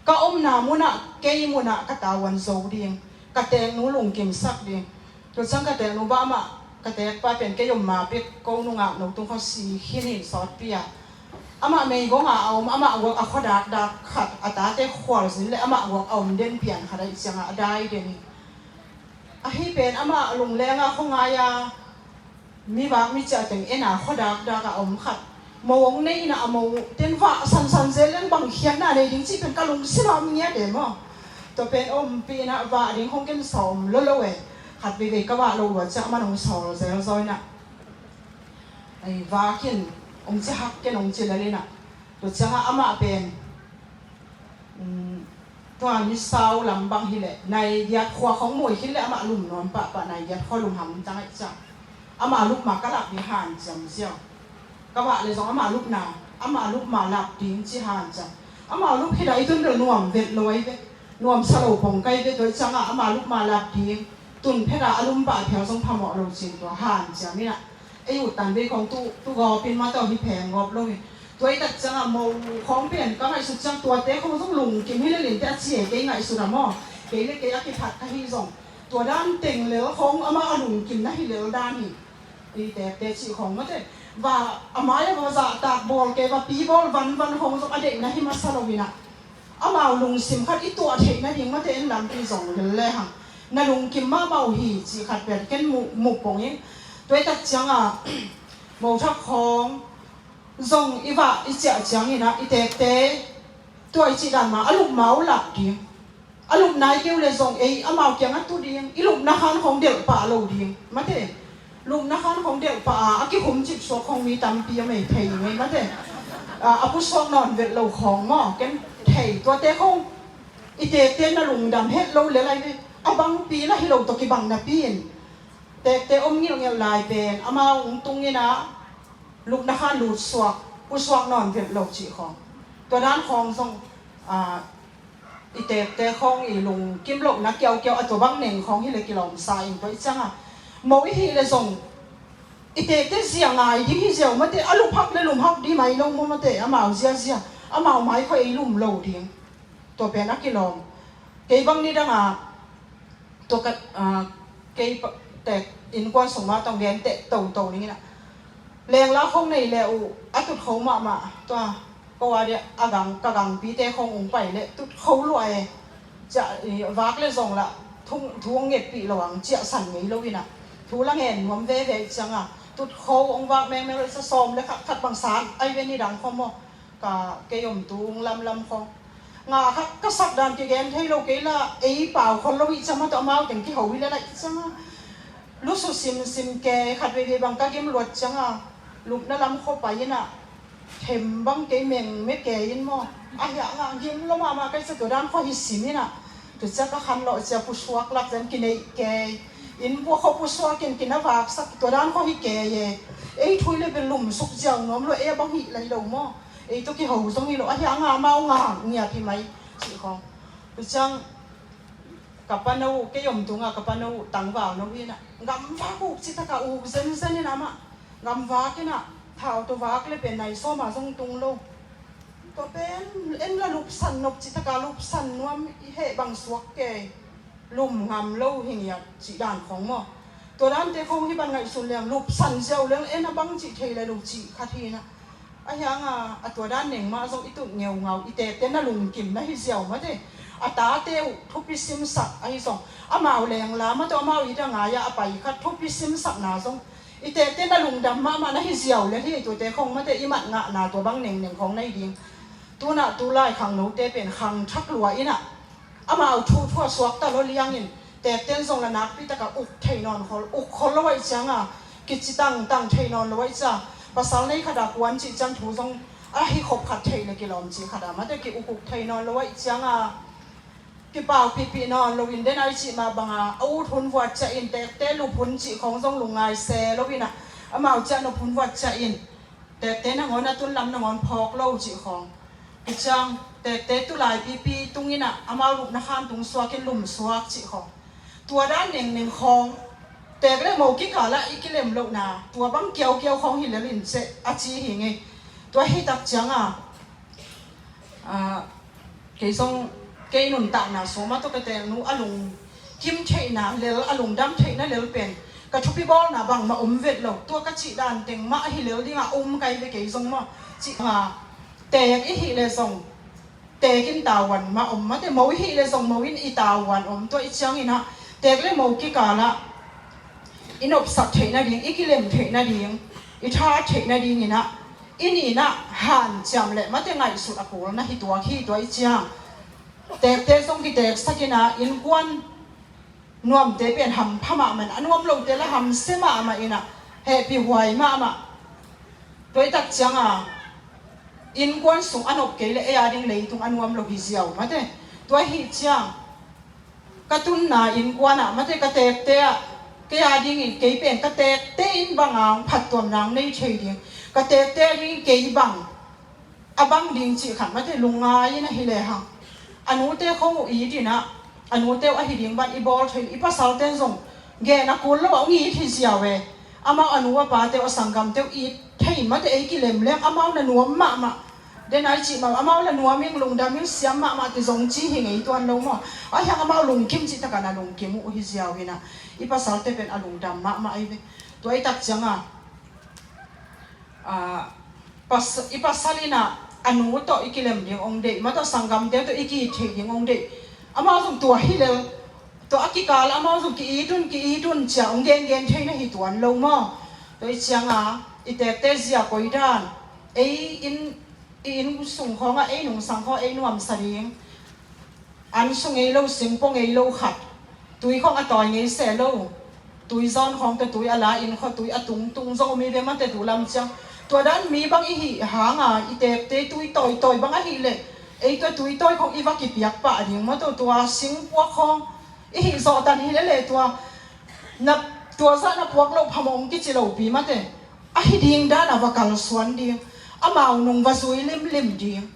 Ka omna mun ah, kei mun ah ka tavuan zo ding. Ka teeknu lungkimsak ding. Tua ciang ka teeknu bah amah, ka teekpa pen kei om ma pek ko nungak no tung khaw si khin in sawtpi a. Amah meigong a a om, amah guak a khua dakdak khat, a tate khualzin le amah guak a om den pian khat ahih ciangah a dai den hi. Ahi pen amah lungleng a khua ngai a, mi vak mi ciah teng en a khua dakdak a om khat. Mo hong nei in ah a mo ten vah sansan zel leng bang khiatna nei ding cih pen ka lungsim ah om ngiat e maw. Tua pen ompih in ah vah ding hong ken sawm lo lo e. Khat veivei ka vah lo luat ciang amah hong sawl zel zaw in ah. Ai, vak in hong ci hak ken hong ci lel in ah. Tua ciangah amah pen, um, tua mi sau lam bang hi leh, nai giat khua khong mui khin leh amah lum nuam pahpah, nai giat khua lum ham cang ahih ciang. Amah lup ma ka lap ding hanciam ziau. Ka vah leh zong amah lupna, amah lup ma lap ding ci hanciam. Amah lup khit a i tun bel nuam vet lo ahi ve. Nuamsa lo pong kai vet lo ahih ciangah amah lup ma lap ding. Tun phet a a lum pah phial zong phamawh lo cin tua hanciam in ah. Ei ut tan vei khawng tu, tu gawp in mah tawh hi pheng gawp lo in. Tua i tak ciangah mo khawng pen ka ngaihsut ciang tuate khawng zong lungkim hi lel in teh a ci e kei ngaihsut a maw. Kei le kei a kiphat ka hi zong. Tua dan teng lel khawng amah a lungkim na hi lel dan hi. I teekte cih khawng mate. Va, a mai a va zahtak bawl kei va pi bawl vanvan khawng zong a deih na hi masa lo in ah. Amau lungsim khat i tuah theih nading mate en lampi zong lel lehang na lungkim mahmah uh hi cih khat pen ken mu, mu pong in. Tua i tak ciangah mo thak khawng zong i vah i ciah ciangin ah i teekte tua i cih dan mah a lup ma uh lap ding. A lup nai kei uh leh zong ei amau kiangah tu ding. I lupna khan khawng delh pah lo ding mate. Lupna khan khawng delh pah a, a kikhum cip suak khawng mi tampi a mei thei ngei mate. A, a pusuak nawn vet lo khawng maw, ken thei tuate khawng. I teekte na lungdam het lo lel ahi ve. A bangpi na hi lo tawh kibang napi in. Teekte om ngilngilh lai pen amau hong tung in ah lupna khan lut suak, pusuak nawn vet lo cih khawng. Tua dan khawng zong, a, i teekte khawng i lungkim lohna kiaukiau a tua bang neng khawng hi leh kilawmsa in tua i ciangah. Mo i hih leh zong i teekte zia ngai ding hi ziau mate, a lup hak le lum hak ding mai lo maw mate, amau ziazia, amau mai khawh ei lum lo ding. Tua pen a kilawm. Kei bang nidang a, tua ka, a, kei pa, teek innkuan sung mah tawh gen teh toto ning in ah. Lengla khawng nei le uh a tutkho mahmah tua. Ko a dia a gang, ka gangpite khawng ung pai leh tutkho luai e. Ciah, i, vak le zong lah thu, thu hong ngetpih lo ang ciahsan ngei lo in ah. Thu la ngen nuam veve ciangah tutkho hong vak mengmeng lo sa sawm le khat khat bang san ai ve nidang khawng maw. Ka kei om tung lamlam khawng. Nga kha ka sak dan kigen thei lo kei la ei pau khol lo i cama tawh amau teng kiho hi le la i cama. Lusu simsim ke khat veivei bang ka gim luat cianga lupna lam khaw pai ina them bang kei meng me ke in maw. A hiah nga gim lo mahmah kai sa tua dan khaw hi sim ina. Tua cia ka khan lawh cia pusuak lak zan kineih ke. Inn pua khaw pusuak in kina vaksak tua dan khaw hi ke ye. Ei thui le bel lum suk ziau nuam lo ei a bang hih lai lo maw. Ei tawh kiho zong hi lo, ahi a nga mau nga ngiat hi mai cih khawng. Tua ciang ka pa no uh, kei om tunga ka pa no uh tangval no hi na. Gamvak uk cih taka uk zenzen hi na mah. Gamvak hi na, thau tua vak le pen nai sawma zong tung lo. Tua pen en la lupsan nop cih taka lupsan nuam i heh bang suak kei. Lum ngam lo hi ngiat cih dan khawng maw. Tua dante khawng hi ban ngaihsun leng lupsan ziau leng en a bang cih thei lai lo cih khat hi na. Ahi hanga a tua dan neng mah zong i tut ngeungau i tete na lungkim na hi ziau mate. A tate uh thupi simsak ahi zong amau lengla mate amau i dangai a a pai khat thupi simsakna zong i tete na lungdam mahmah na hi ziau le hi tuate khawng mate i mat ngahna tua bang nengneng khawng na hi ding. Tunah tulai khangnote pen khangthak lua inah amau thuthua suakta lo liangin Teekten zong la nakpi taka uk thei nawn khol, uk khol lo ahih cianga kici tangtang thei nawn lo ahih cianga, pasal nei khata kuan cih ciang thu zong a hi khop khat thei le kilawm cih khata mate ki uk uk thei nawn lo ahih cianga, kipaupihpih nawn loin den a i cih mah banga a ut hun vuat ciah in, teekte lup hun cih khawng zong lungngai se loin ah, amau ciah nop hun vuat ciah in, teekte nangawn a tun lam nangawn phawk lo cih khawng. Kiciang teekte tulai pipi tungin ah amau lupna khan tung suakin lum suak cih khawng. Tua dan nengning khawng, teek le mo kikalah i kilem lohna tua bang kiaukiau khawng hi lel in ceh a ci hi ngei. Tua hi tak cianga, a, kei zong kei nuntakna sawma tawh ka teeknu a lungkim theihna lel, a lungdam theihna lel pen ka thupi bawlna bangmah om vet lo. Tua ka cih dan teng mah a hi lel dinga om kai ve kei zong maw. Cih nga, teek i hih le zong teek in tavuan mah om mate, mo i hih le zong mo in i tavuan om. Tua i ciangin ah teek le mo kikalah i nopsak theih nading, i kilem theih nading, i tha theih nadingin ah i ninah hanciam le mate ngaihsut a kul na hi tuak hi. Tua i ciang teekte zong kiteeksak in ah innkuan nuamte pen hampha mahmah in, a nuam lote la hamsia mahmah in ah, hehpihhuai mahmah. Tua i tak cianga innkuan sung a nop kei le ei a ding leitung a nuam lo hi ziau mate. Tua hi ciang ka tunna innkuanah mate, ka teekte ah kei a dingin, kei pen ka teekte in banga hong phattuamna hong nei thei ding, ka teekte a dingin kei bang a bang ding cih khat mate lungngai in ahi lehang, a nute khong uh it in ah, a nute uh ahi ding ban i bawl thei, i pasalte in zong gen a kul lo a hong it hi ziau e. Amau a nu a pate uh a sanggamte uh it thei mate, ei kilem leng amau na nuam mahmah. Den a i cih mah amau la nuam ing, lungdam ing, siam mahmah ti zong ci hi ngei tuan lo maw. Ahi hang amau lungkim cih taka na lungkim uh hi ziau in ah, i pasalte pen a lungdam mahmah ahi ve. Tua i tak cianga, a, pas-, i pasal in ah a nu tawh i kilem ding hong deih, mate, tawh sanggamte tawh i ki-it theih ding hong deih. Amau zong tua hi lel, tua a kikal amau zong ki-it un, ki-it un cia hong gengen thei na hi tuan lo maw. Tua i cianga i teekte zia koi dan, ei inn, i inn sung khawngah ei nungsang khawng ei nuamsa ding, an sung ei lo, singpong ei lo khat, tui khawng a tawi ngei se lo, tui zawn khawng tawh tui a la in khaw tui a tungtung zong om hi ve mate tu lam ciang. Tua dan mi bang i hih hanga i teekte tui tawitawi bang ahih leh ei tua tui tawi khawng i va kipiak pah ding mate, tua singpuak khawng i hih zawhtan hi lele tua, na, tua zah na puak loh phamawh hong kici lopi mate, ahi ding dan a va kalsuan ding, amau nung va zui limlim ding.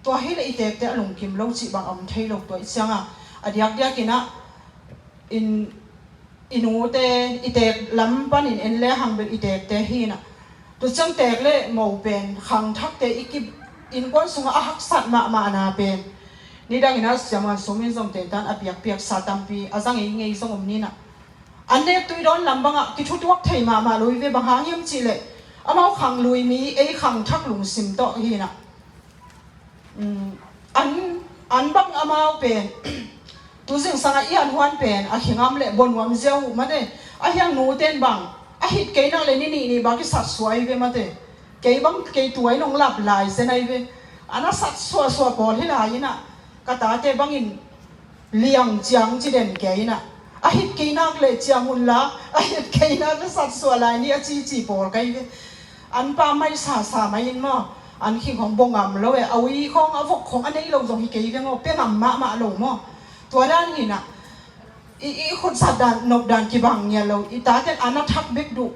Tua hi le i teekte a lungkim lo cih bang a om thei lo. Tua i cianga a diakdiakin ah in, i nute, i teek lam panin en lehang bel i teekte hi in ah, tua ciang teek le mo pen khangthakte i ki, innkuan sungah a haksat mahmahna pen nidangin ah siamngan sumin zong tentan a piakpiaksa tampi a zang ei ngei zong om ni in ah, an nek tui dawn lam bangah kithutuak thei mahmah lo hi ve. Bang hang hiam cih leh amau khanglui mi ei khangthak lungsim tawh hi in ah, um, an, an bang amau pen tu zingsangah i an huan pen a khingam le bua nuam ziau uh mate. Ahi hang nute in bang a hit kei nak le ni nih nih bang kisatsuah ahi ve mate. Kei bang kei tua in hong lap lai zen ahi ve. An a satsuahsuah pawl hi lai in ah, ka tate bangin liang ciang ci den kei in ah, a hit kei nak le ciang un la, a hit kei nak le satsuah lai ni a cici pawl ka hi ve. An pa mai sasa mai in maw, an khing khawng bua ngam lo e, a ui khawng a vok khawng a nei lo zong hi kei ve maw, pia ngam mahmah lo maw. Tua dan hi in ah i, i khutsat dan, nop dan kibang ngial lo, i taten an a thak bek duh.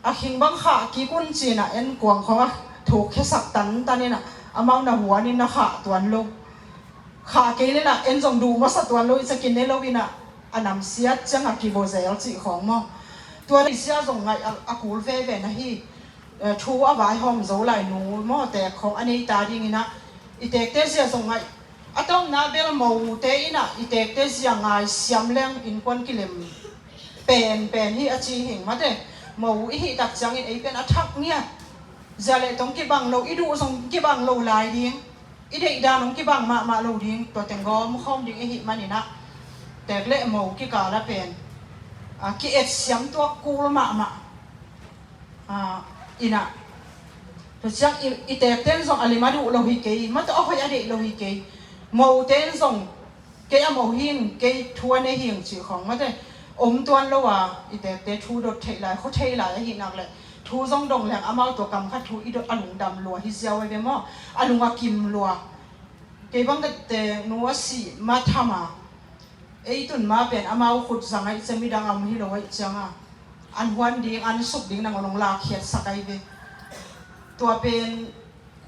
A khing bang khah kik un ci in ah en kuang khawng a thuk khiasak tantan in ah, amau na huan in na khah tuan lo. Khah kei le lah en zong duh masa tuan lo, i ciakin ne lo in ah, a namsiat ciang a kibaw zel cih khawng maw. Tua le sia zong ngaih a, a kul veve na hi. Eh, thu a vaihawm zo lai nu maw, teek khawng a nei ta ding in ah, i teekte zia zong ngaih. A tawpna bel mote in ah i teekte zia ngai siam leng innkuan kilem penpen hi a ci hing mate. Mo i hih tak ciangin ei pen a thak ngiat, zia le tong kibang lo, i duh zong kibang lo lai ding, i deih dan zong kibang mahmah lo ding, tua teng gawm khawm ding i hih manin ah teek le mo kikal a pen, a, ki-et siam tuak kul mahmah. A, in ah, tua ciang i, i teekte in zong a lim a duh lo hi kei, mate, a hoih a deih lo hi kei. Mote in zong Kei a mo hing, kei thu a nei hing cih khawng mate om tuan lo a, i tekte thu dot theih lai, khua thei lai ahih nak leh thu zong dong leng amau tua kam khat thu i dot a lungdam lua hi ziau ahi ve maw? A lung a kim lua. Kei bang ka teknu a sih ma tham a, ei tun ma pen amau khut zang ahih ciang midang a om hi lo ahih cianga an huan ding, an suk ding nangawn hong lakkhiatsak ahi ve. Tua pen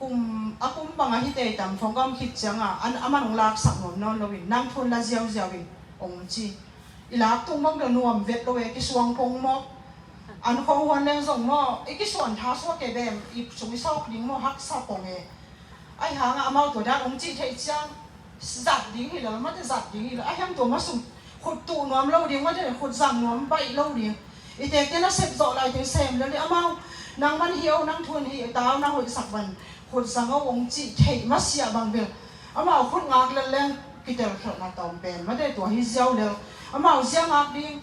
kum, a kum bang ahi tei tam phone ka om khit cianga an, aman hong laksak nuam nawn loin, nang thu na ziauziau in hong ci. I lak tung bang bel nuam vet lo e, kisuang pong maw? An khawng huan leng zong maw, i kisuan tha suak e bem, i sung i sawk ding maw, haksa pong e. Ahi hanga amau tua dan hong cih theih ciang zat ding hi lo, mate zat ding hi lo. Ahi hang tua ma sung khut tuh nuam lo ding, mate khut zang nuam baih lo ding. I tekte na sep zawh lai teng sem lel ding. Amau nang man hi o, nang thun hi ta o, na hoihsak van khut zang o hong cih theih masiah bang bel amau khut ngak lel leng kitel khelhna tawm pen mate tua hi ziau lel. Amau zia ngak ding.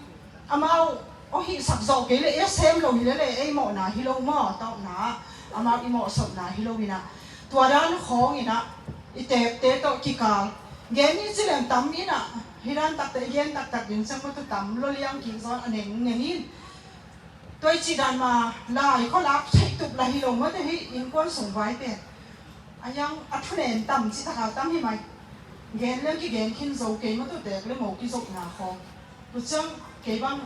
Amau aw hihsak zawh kei leh, ei a sem lo hi leh, ei mawhna hi lo maw, a tawpna ah amau i mawhsawmna hi lo inah, tua dan khawng inah i tekte tawh kikal gen ni ci leng tam inah, hi dan takte i gen taktak ding ciang matu tam lo liang kik zawn a neng neng in. Tua i cih dan ma lai khua lak theih tup la hi lo mate, hih innkuan sung vai pen a yang a thunen tam ci takal tam hi mai. Gen leng kigen khin zo kei matu, tek le mo kizopna khawng. Tua ciang kei bang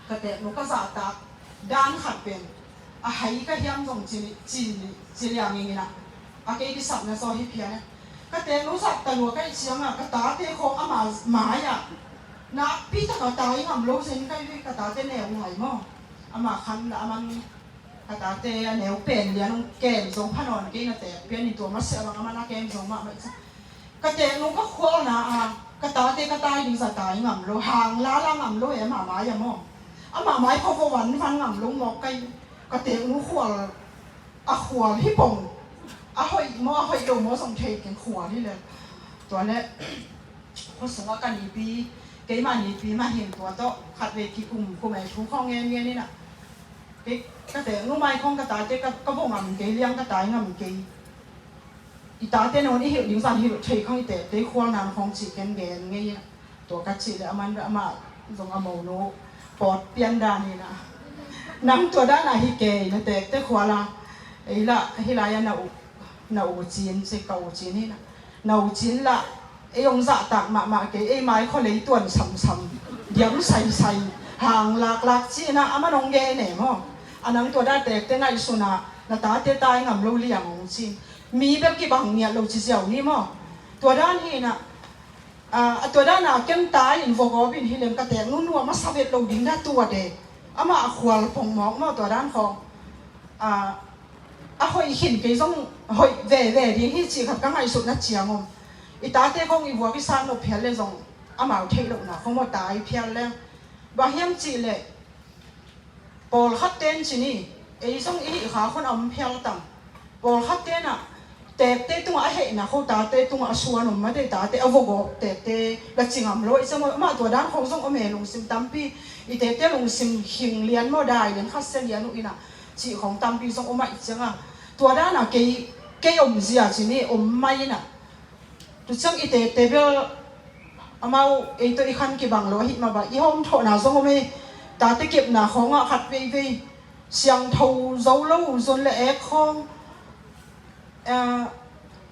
ka teknu ka zahtak dan khat pen a hai ka hiam zong ci, ci, ci liang ing inah, a kei kisapna zaw hi phian e. Ka teknu zahta lua ka hih cianga ka tate khawng ama mai-ah nakpi taka tai ngam lo zen ka hih ve, ka tate neu lai maw? Ama khan la a man, ka tate a neu pen lian hong kem zong pha nawn kei, na tek pian in tua masiah bang a man a kem zong mahmah i ciang. Ka teknu ka khualna a, ka tate ka tai ding za tai ngam lo, hang la la ngam lo e, ama mai-ah maw? Ama mai khua khua van van ngam lo mawk ka hih. Ka teknu khual, a khual hi pong. A hoih maw, a hoih lo maw zong thei keng, khual hi lel. Tua leh khua sungah ka nipi, keima nipi mah hin tua tawh khatvei kikum kum ei thu khawng ngen ngen inah. Kei ka teknu mai khawng ka tate ka, ka vua ngam kei, liang ka tai ngam kei. I tate nawn i hilh ding zan hilh thei khawng i tekte i khual nan khawng cih ken gen ngei inah. Tua ka cih leh a man amah zong a monu pawt pian dan inah, nang tua danah hi kei, na tekte khual a, ei lah hih lai-ah na u, na u Cin ci, ka u Cin hi inah, na u Cin lah ei hong zahtak mahmah kei, ei mai khua lei tuan samsam, diam saisai, hang laklak ci inah a man hong gen e maw? A nang tua dan tekte ngaihsun a, na tate tai ngam lo liang hong ci. Mi bel kibang ngiat lo ci ziau ni maw? Tua dan hi inah, a, a tua dana ken tai in vogawp in hi leng ka teknu nuam a sa vet lo ding na tua de. Amah a khual pong mawk maw tua dan khawng. A, a hoih khin kei zong hoih veve ding hi cih khat ka ngaihsutna ciang om. I tate khawng i vuak i san nop phial le zong amau theih lohna khawng maw tai phial leng. Bang hiam cih leh pawlkhat ten ci ni, ei zong i hih kha khun a om phial tam. Pawlkhat tenah tekte tungah a hehna kho, tate tungah a suan om mate, tate a vogawp tekte la ci ngam lo i ciang, amah tua dan khawng zong om e, lungsim tampi i tekte lungsim hing lian maw, dai lian khat sia lian uh inah cih khawng tampi zong om ahih cianga, tua danah kei, kei omzia ci ni om mai inah. Tua ciang i tekte bel amau ei tawh i khan kibang lo ahih mah bang i hawm thawhna zong om e. Tate kepna khawngah khat veivei siangtho zo lo, zun le ek khawng, eh,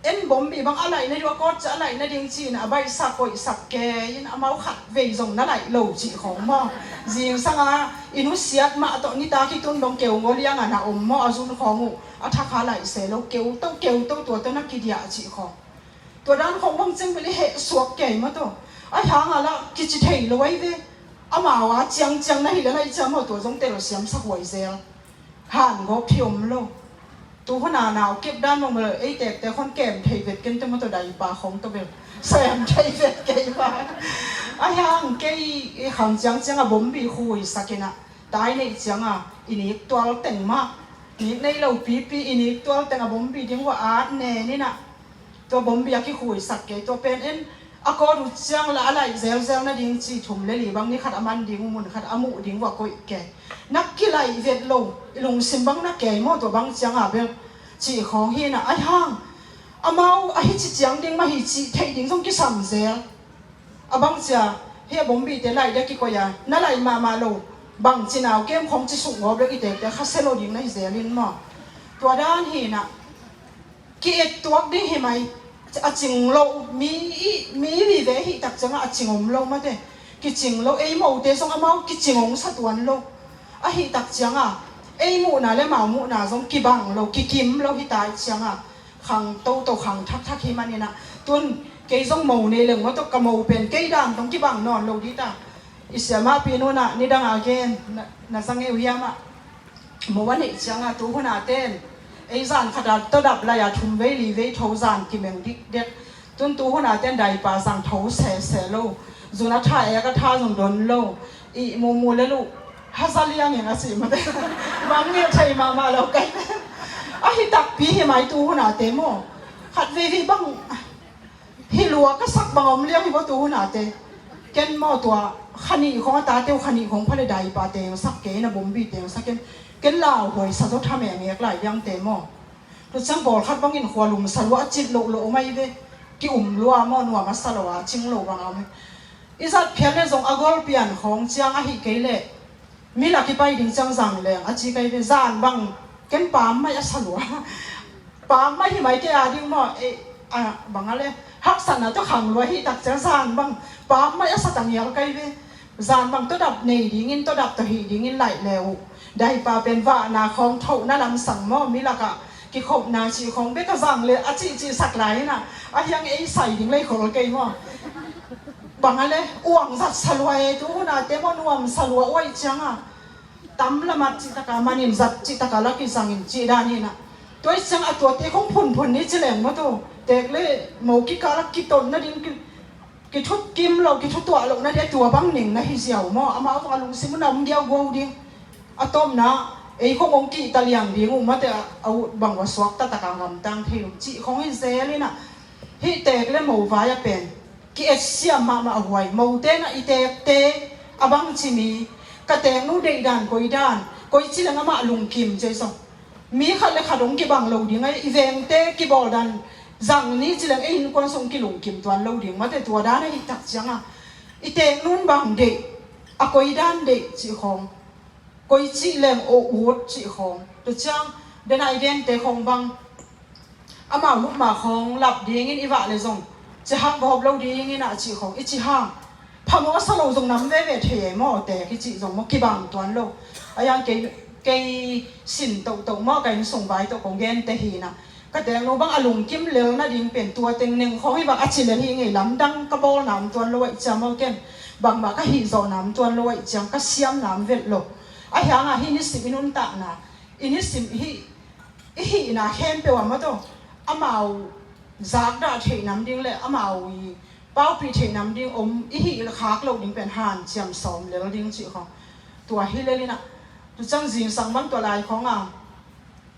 en bombi bang a laihna ding, a kawt ciah a laihna ding ci-in a baihsak koihsak kei in amau khat vei zong na laih lo cih khawng maw? Zingsanga i nusiat mah tawh nitak i tun dong keu ngaw lianga na om maw? A zun khawng uh a thakha laih se lo, keu to keu to tua tawh na kidiah cih khawng. Tua dan khawng bang ciang bel i heh suak kei maw tawh. Ahi hanga lah kici thei lo ahi ve. Amau a ciangciang na hi leh na i ciam maw, tua zong tel siam sa huai zel. Han gawp hi om lo. Tu huna nau kip dan bang bel ei tekte khon kem thei vet ken te maw tawh, daipa khawng tawh bel sem thei vet kei ba. Ahi hang kei i khang ciangcianga bombi khuisak inah, tai neih cianga i nik tual teng mah, nik nei lo pipi i nik tual teng a bombi ding uh a at nen inah. Tua bombi a kikhuisak kei, tua pen en a kawt uh ciang la a laih zelzel nading ci thum le li bang ni khat a man ding uh, mun khat a muh ding uh a koih kei. Na kilaih vet lo, i lungsim bang na kei maw tua bang cianga bel cih khawng hi inah. Ahi hang amau ahi ci ciang ding mah hi cih theih ding zong kisam zel. A bang cia, hih a bombite laih dia kikoih a, na laih mahmah lo, bang ci nau kem khong ci suk ngawp lo i tekte kha sia lo ding na hi zel in maw. Tua dan hi na, ki-et tuak ding hi mai, a cing lo, mi i, mi vive hih tak ciangah a cing om lo mate, kicing lo, ei mote zong amau kicing ong sa tuan lo. Ahih tak ciangah, ei muhna le mau muhna zong kibang lo, kikim lo hi ta ih ciangah, khang toto khang thakthak hi maninah, tun kei zong mo nei leng maw tawh ka mo pen kei dan tong kibang nawn lo dita. I siamahpi nunah nidangah gen na, na zang eu hiamah, mo a neih ciangah tu hunah ten ei zan khata tawdap lai-a thum vei li vei tho zan kimeng dikdek. Tun tu hunah ten daipa zang tho sese lo, zun a tha ek a tha zong don lo. I mumu le luh haza liangin a sih mate. Mang nge thei mahmah lo kai. Ahi takpi hi mai tu hunah te maw. Khat veivei bang hi lua ka sak bang om liang hi maw tu hunah te. Ken maw tua khanih khong a tate uh khanih khong phale daipa teng sak kei na bombi teng sak ken. Ken lauhuai sa zaw tha mengek lai liang te maw. Tu ciang bawlkhat bangin khua lum sa lua a cit loh loh mai ve. Ki um lua maw nuam a sa lo a cing lo bang a om hi. I zat phial le zong a gol pian khawng ciang ahi kei leh mi lak i pai ding ciang zang leng a ci kai ve zan bang ken paam mai a sa lua. Paam mai hi mai kei a ding maw e, a bang a le haksatna tawh khang lua hi tak ciang zan bang paam mai a sa tang ial kai ve. Zan bang tawdap nei dingin tawdap tawh hih dingin laih le uh. Daipa pen vahna khawng thohna lamsang maw mi lakah kikhopna cih khawng bek a zang le a cihcih sak lai hinah a hiang ei sai ding lei khol kei maw. Bang a le uang zat salua e tu huna te maw nuam salua uaih cianga tam lamat cihtaka manin zat cihtaka lak i zangin cih dan hinah. Tuai ciang a tuate khong phunphun ni ci leng maw tu tek le mo kikal a kiton nading ki kithut kim lo, kithut tuah lo na dia tua bang ning na hi ziau maw? Amau zong a lungsim un a om diau guau ding. A tawpna ei khong ong kihta liang ding uh mate a ut bang ua suakta taka ngamtang thei lo cih khong hi zel inah. Hih tek le mo vai a pen ki-et siam mahmah a huai mo tena i tekte a bang cimi ka teknu deihdan koidan koici leng amah lungkim cia i zong. Mi khat le khat hong kibang lo ding a i vengte kibawldan zang ni ci leng ei innkuan sung kilungkim tuan lo ding mate tua dan a hih tak cianga i teknun bang deih a koi dan deih cih khawng koi cih leng aw ut cih khawng tu ciang dena i gente khawng bang amau lupma khawng lap dingin i vah le zong ci hang va hop lo dingin a cih khawng i ci hang. Phamawh a sa lo zong nam veve thei e maw te kicih zong maw kibang tuan lo. A yang kei, kei sin tohtoh maw ka inn sung vai toh kong gen te hi na. Ka tengno bang a lungkim lel nading pen tua teng neng khawng hi bang a ci lel hi ngei lamdang ka bawl nam tuan lo aih ciang maw ken. Bangmah ka hih zawh nam tuan lo aih ciang ka siam nam velh lo. A hiangah hih nisim i nuntakna i nisim hih i hihna khempeuh a maw taw amau zakdah theih nam ding le amau i paupih theih nam ding om i hih khak loh ding pen hanciam sawm lel ding cih khawng. Tua hi lel inah tu ciang zingsang bang tua lai khawng a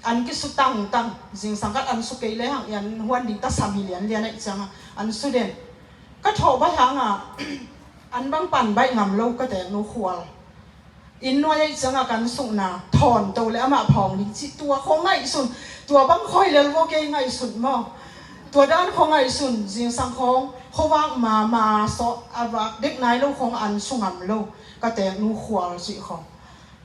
an kisu tangtang zingsang khat an su kei le hang i an huan ding ta sam hi lianlian aih cianga an su den. Ka thawh bai hanga an bang pan baih ngam lo ka teknu khual. Inn nuai aih cianga kan sukna thawn to le amah phawng ding cih tua khaw ngaihsun. Tua bang khawi lel maw kei ngaihsun maw? Tua dan khaw ngaihsun zingsang khawng khuavak mama sawh a vak dek nai lo khawng an su ngam lo ka teknu khual cih khawng.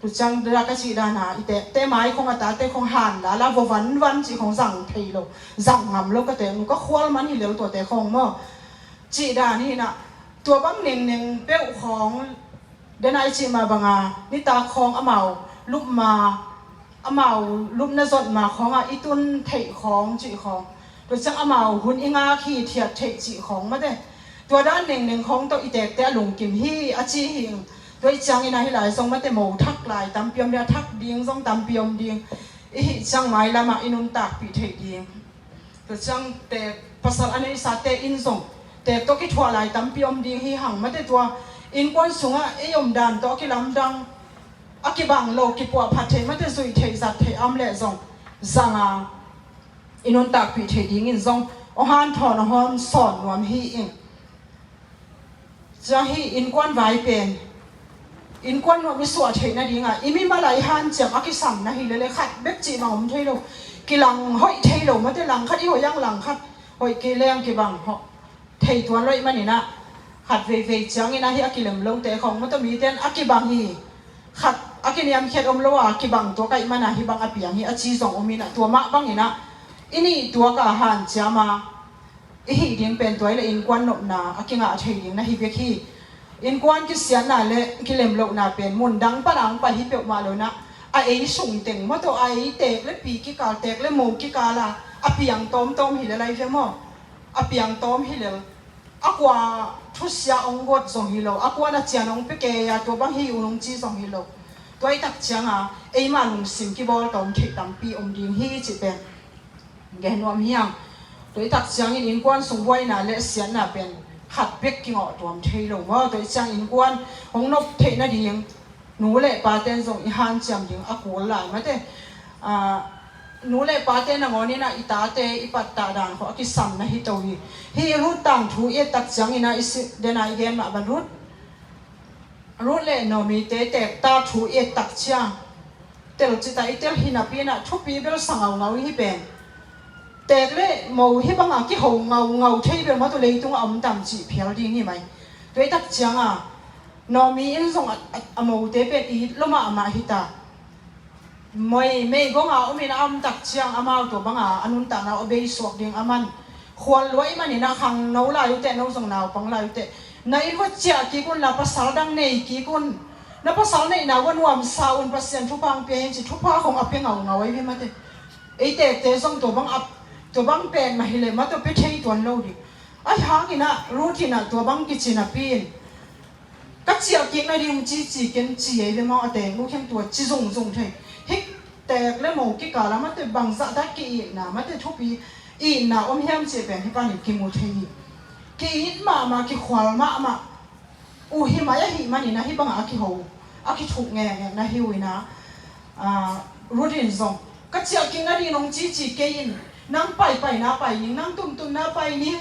Tu ciang dada ka cih dana i tekte mai khawng a tate khawng han lala vaw vanvan cih khawng zang thei lo zang ngam lo ka teknu ka khual man hi lel tuate khawng maw? Cih dan hinah tua bang nengneng peuh khawng dena i cih ma banga nitak khawng amau lupma amau lupna zotma khawngah i tun theih khawng cih khawng. Tua ciang amau hun i ngak hi thiat theih cih khawng mate. Tua dan nengneng khawng tawh i tekte a lungkim hi a ci hi. Tua i ciangin ahi lai zong mate mo thak lai tampi om ding a thak ding zong tampi om ding. I hih ciang mailamah i nuntakpih theih ding. Tua ciang tek pasal a neisate in zong tek tawh kithuah lai tampi om ding hi hang mate tua innkuan sungah ei omdan tawh a kilamdang a kibang lo kipuahphat thei mate zuih thei zat thei am leh zong zanga i nuntakpih thei dingin zong aw hanthawn aw hawm sawn nuam hi ing. Ciang hi innkuan vai pen innkuan nuam i suah theih nadingah i mimal a i hanciam a kisam na hi lele khat bek cih bang om thei lo. Kilang hoih thei lo mate langkhat i hoih ang langkhat hoih kei leng kibang hawh thei tuan loih maninah Khat veivei ciangin ahi a kilem lote khong mawtaw mite in a kibang hi. Khat a kiniamkhiat om lo a kibang tua ka hih mana hih bang a piang hi a ci zong om in ah tua mah bangin ah i nih tua ka hanciam a i hih ding pen tua i le innkuan nopna a kingah thei ding na hi bek hi. Innkuan kisiatna le kilemlohna pen mun dang pana hong pai hi peuhmah lo in ah a ei sung teng mawtaw a ei teek le pi kikal teek le mo kikal a a piang tawmtawm hi lel ai ve maw? A piang tawm hi lel. A kua thusia hong guat zong hi lo, a kua na cian hong pia kei a tua bang hi un hong ci zong hi lo. Tua i tak cianga eima lungsim kibawl tawm theih tampi om ding hi cih pen gen nuam hi hang. Tua i tak ciangin innkuan sung buaina le siatna pen khat bek kingawh tuam thei lo maw? Tua i ciang innkuan hong nop theih nading nu le paten zong i hanciam ding a kul lai mate. Ah, nu le pate nangawn in ah i tate i pattah dan khawh a kisam na hi to hi. Hih Ruth tangthu i et tak ciangin ah i si den a i gen mah bang Ruth, Ruth le Naomi te teekta thu i et tak ciang tel cita i tel hi napi in ah thupi bel sa ngaungau i hi pen. Teek le mo hih banga kiho ngaungau thei bel mawtaw leitungah om tam cih phial ding hi mai. Tua i tak cianga Naomi in zong a, a, a mote pen it lua mahmah hi ta. Moi meigong a om in a om tak ciang amau tua banga a nuntakna a bei suak ding a man. Khual lua i manin a khangno lai uh teh, no zong naupang lai uh teh, na inn uh ciah kik un la pasal dang nei kik un. Na pasal neihna uh a nuamsa un, Pasian thupha hong pia hi ci thupha khong a pia ngaungau ahi ve mate. Ei tekte zong tua bang a, tua bang pen mah hi le mawtaw pia thei tuan lo ding. Ahi hangin ah Ruth in ah tua bang kici napi in ka ciah kik nading ci ci ken ci ei ve maw, a teng uh kheng tua ci zungzung thei. Hih teek le mo kikal a mate bangzah ta ki-itna mate thupi itna om hiam cih pen hih panin kimu thei hi. Ki-it mahmah kikhual mahmah uh hi mai ahih manin a hih bangah a kiho a kithuk ngekngek na hi uh in ah, Ruth in zong ka ciah kik nading nong cici kei in, nang paipaina pai ning, nang tumtumna pai ning,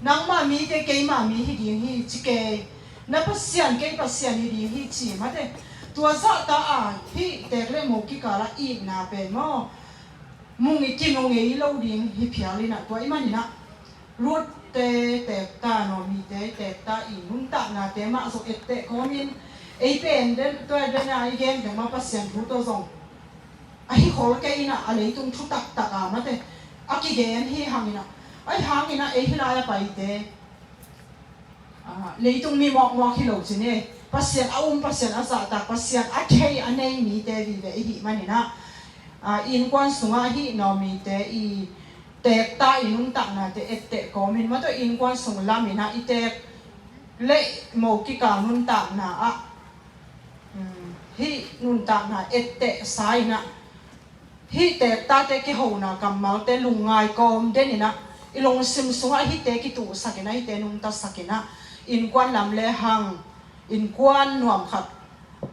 nangmah mite keimah mi hi ding hi ci kei, na Pasian kei Pasian hi ding hi ci mate. Tua zahta a hih teek le mo kikal a itna pen maw, mu ngei kimu ngei lo ding hi phial in ah tua i manin ah Ruth te tekta, Naomi te tekta i nuntaknate mah zong etteh kawmin ei pen den tua den a i gen den mah Pasian thu tawh zong ahi khol kei in ah a leitung thu taktak a mate a kigen hi hangin ah, ahi hangin ah ei hih lai a paite, ah, leitung mi mawkmawk hi lo cin e. Pasian a um, Pasian a zahtak, Pasian a thei a nei mite vive i hih manin ah, ah, innkuan sungah hih Naomi te i tekta i nuntaknate etteh kawmin mawtaw innkuan sung lamin ah i teek le mo kikal nuntakna ah, um, hih nuntakna etteh sa in ah hih tektate kihona kammalte lungngai kawm den in ah i lungsim sungah hihte kituhsak in ah hihte nungtasak in ah innkuan lam le hang innkuan nuam khat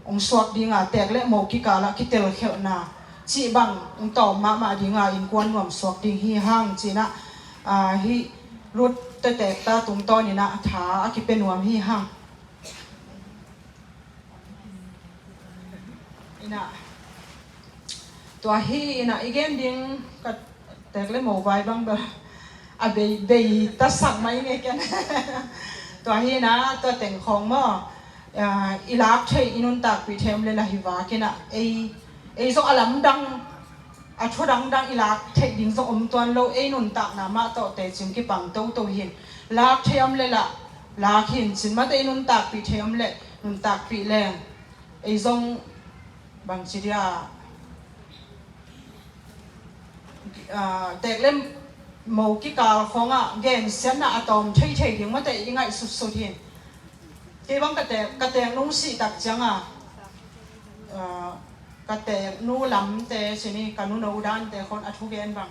hong suak dinga teek le mo kikalah kitelkhelhna cih bang hong tawm mahmah dinga innkuan nuam suak ding hi hang ci in ah, ah, hih Ruth te tekta tungtawn in ah tha a kipia nuam hi hang. In ah tua hi in ah i gen ding ka teek le mo vai bang bel a bei, bei tasak mai nge ken. Tua hi in ah tua teng khawng maw, ah, i lak theih i nuntakpih theih om le lah hi vak in ah ei, ei zong a lamdang a thu dangdang i lak theih ding zong om tuan lo, ei nuntakna mah tawh tecing kipang toto hin lak theih om le lah lak hin cin mate i nuntakpih theih om le nuntakpih leng ei zong bangci dia, ah, teek le mo kikal khawngah gensiatna a tawm theithei ding mate i ngaihsutsut hin. Kei bang ka teek, ka teek nung sih tak cianga, ah, ka teek nu lamte cini ka nuno dante khon a thugen bang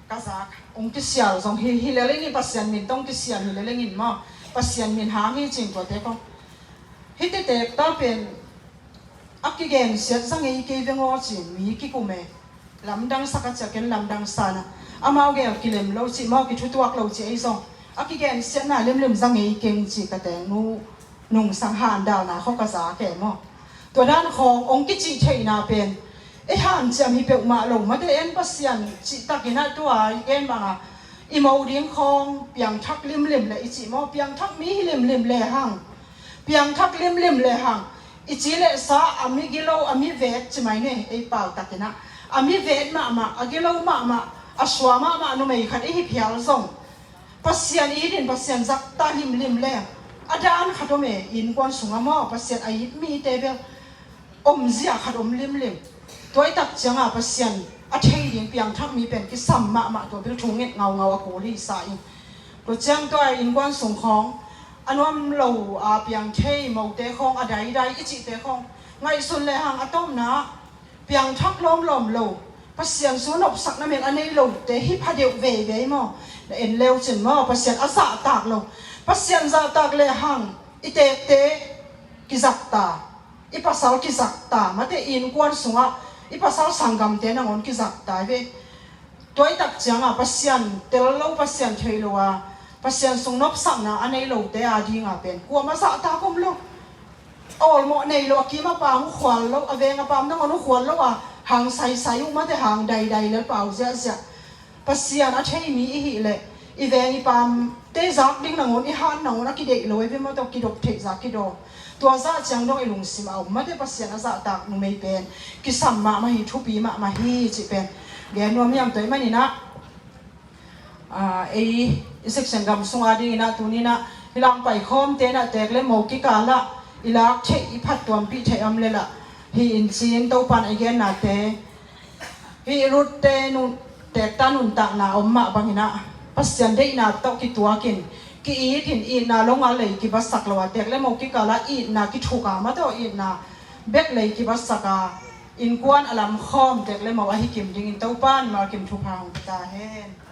ka zak hong kisial zong hi, hi lelengin Pasian min tong kisial hi lelengin maw, Pasian min hang hi cing tuate khong. Hihte tekta pen a kigensiat za ngei kei veng aw ci mi kikum e. Lamdang sak a ciah ken lamdang sa in ah amau gel kilem lo ci, amau kithutuak lo ci ei zong a kigensiatna limlim za ngei keng ci ka teek nu nungsang handalna khawng ka za ke maw. Tua dan khawng hong kicih theihna pen ei hanciam hi peuhmah lo mate en Pasian cihtak in ah tua i gen banga I mo ding khawng piangthak limlim le i cih maw, piangthak mi hi limlim le hang, piangthak limlim le hang, i ci le sa a mi gilo a mi vet ci mai ne, ei pau takinah a mi vet mahmah, a gilo mahmah, a sua mahmah numei khat i hi phial zong Pasian i hitin Pasian zakta limlim le a dan khat om e, innkuan sungah maw Pasian a it mite bel omzia khat om limlim. Tuaitak cianga Pasian a thei ding piangthak mi pen kisam mahmah, tua bil thu nget ngaungau a kul hi sa in. Tua ciang tua innkuan sung khawng a nuam lo a piang thei mote khawng a daidai i cihte khawng ngaihsun le hang a tomna piangthak lawmlawm lo, Pasian su nopsakna mel a nei lote hi pha deuh veivei maw? Na en leu cin maw Pasian a zahtak lo? Pasian zahtak le hang i tekte kizakta, i pasal kizakta, mate innkuan sungah i pasal sanggamte nangawn kizakta ve. Tuaitak cianga Pasian tel lo, Pasian thei lo a, Pasian sung nopsakna a nei lote a dinga pen kuama zahtak om lo. A awlmawh nei lo, a kim a paam uh khual lo, a veng a paam nangawn uh khual lo a, hang saisai uh mate hang daidai lel pau ziahziah. Pasian a thei mi i hih leh i veng i paamte zak ding nangawn, i han nangawn a kideih lo ei ve maw, tawh kidop theih zak kidaw. Tua zah ciang dong i lungsim a om mate Pasian a zahtak numei pen kisam mahmah hi, thupi mahmah hi cih pen gen nuam hiam? Tua ih maninah ei i section gam sung a dinginah tuninah hi langpai khawmte inah teek le mo kikalah i lak theih, i phattuampih theih om lelah hi in cin Topan a i gennate hi Rutte nun, teekta nuntakna om mah banginah Pasian deihna tawh kituakin ki-itin itna longa lei kibatsak lo a, teek le mo kikalah itna kithuka mah tawh itna bek lei kibatsak a, innkuan a lamkhawm teek le mo ahi kim dingin Topan malkim thupha hong pia ta hen.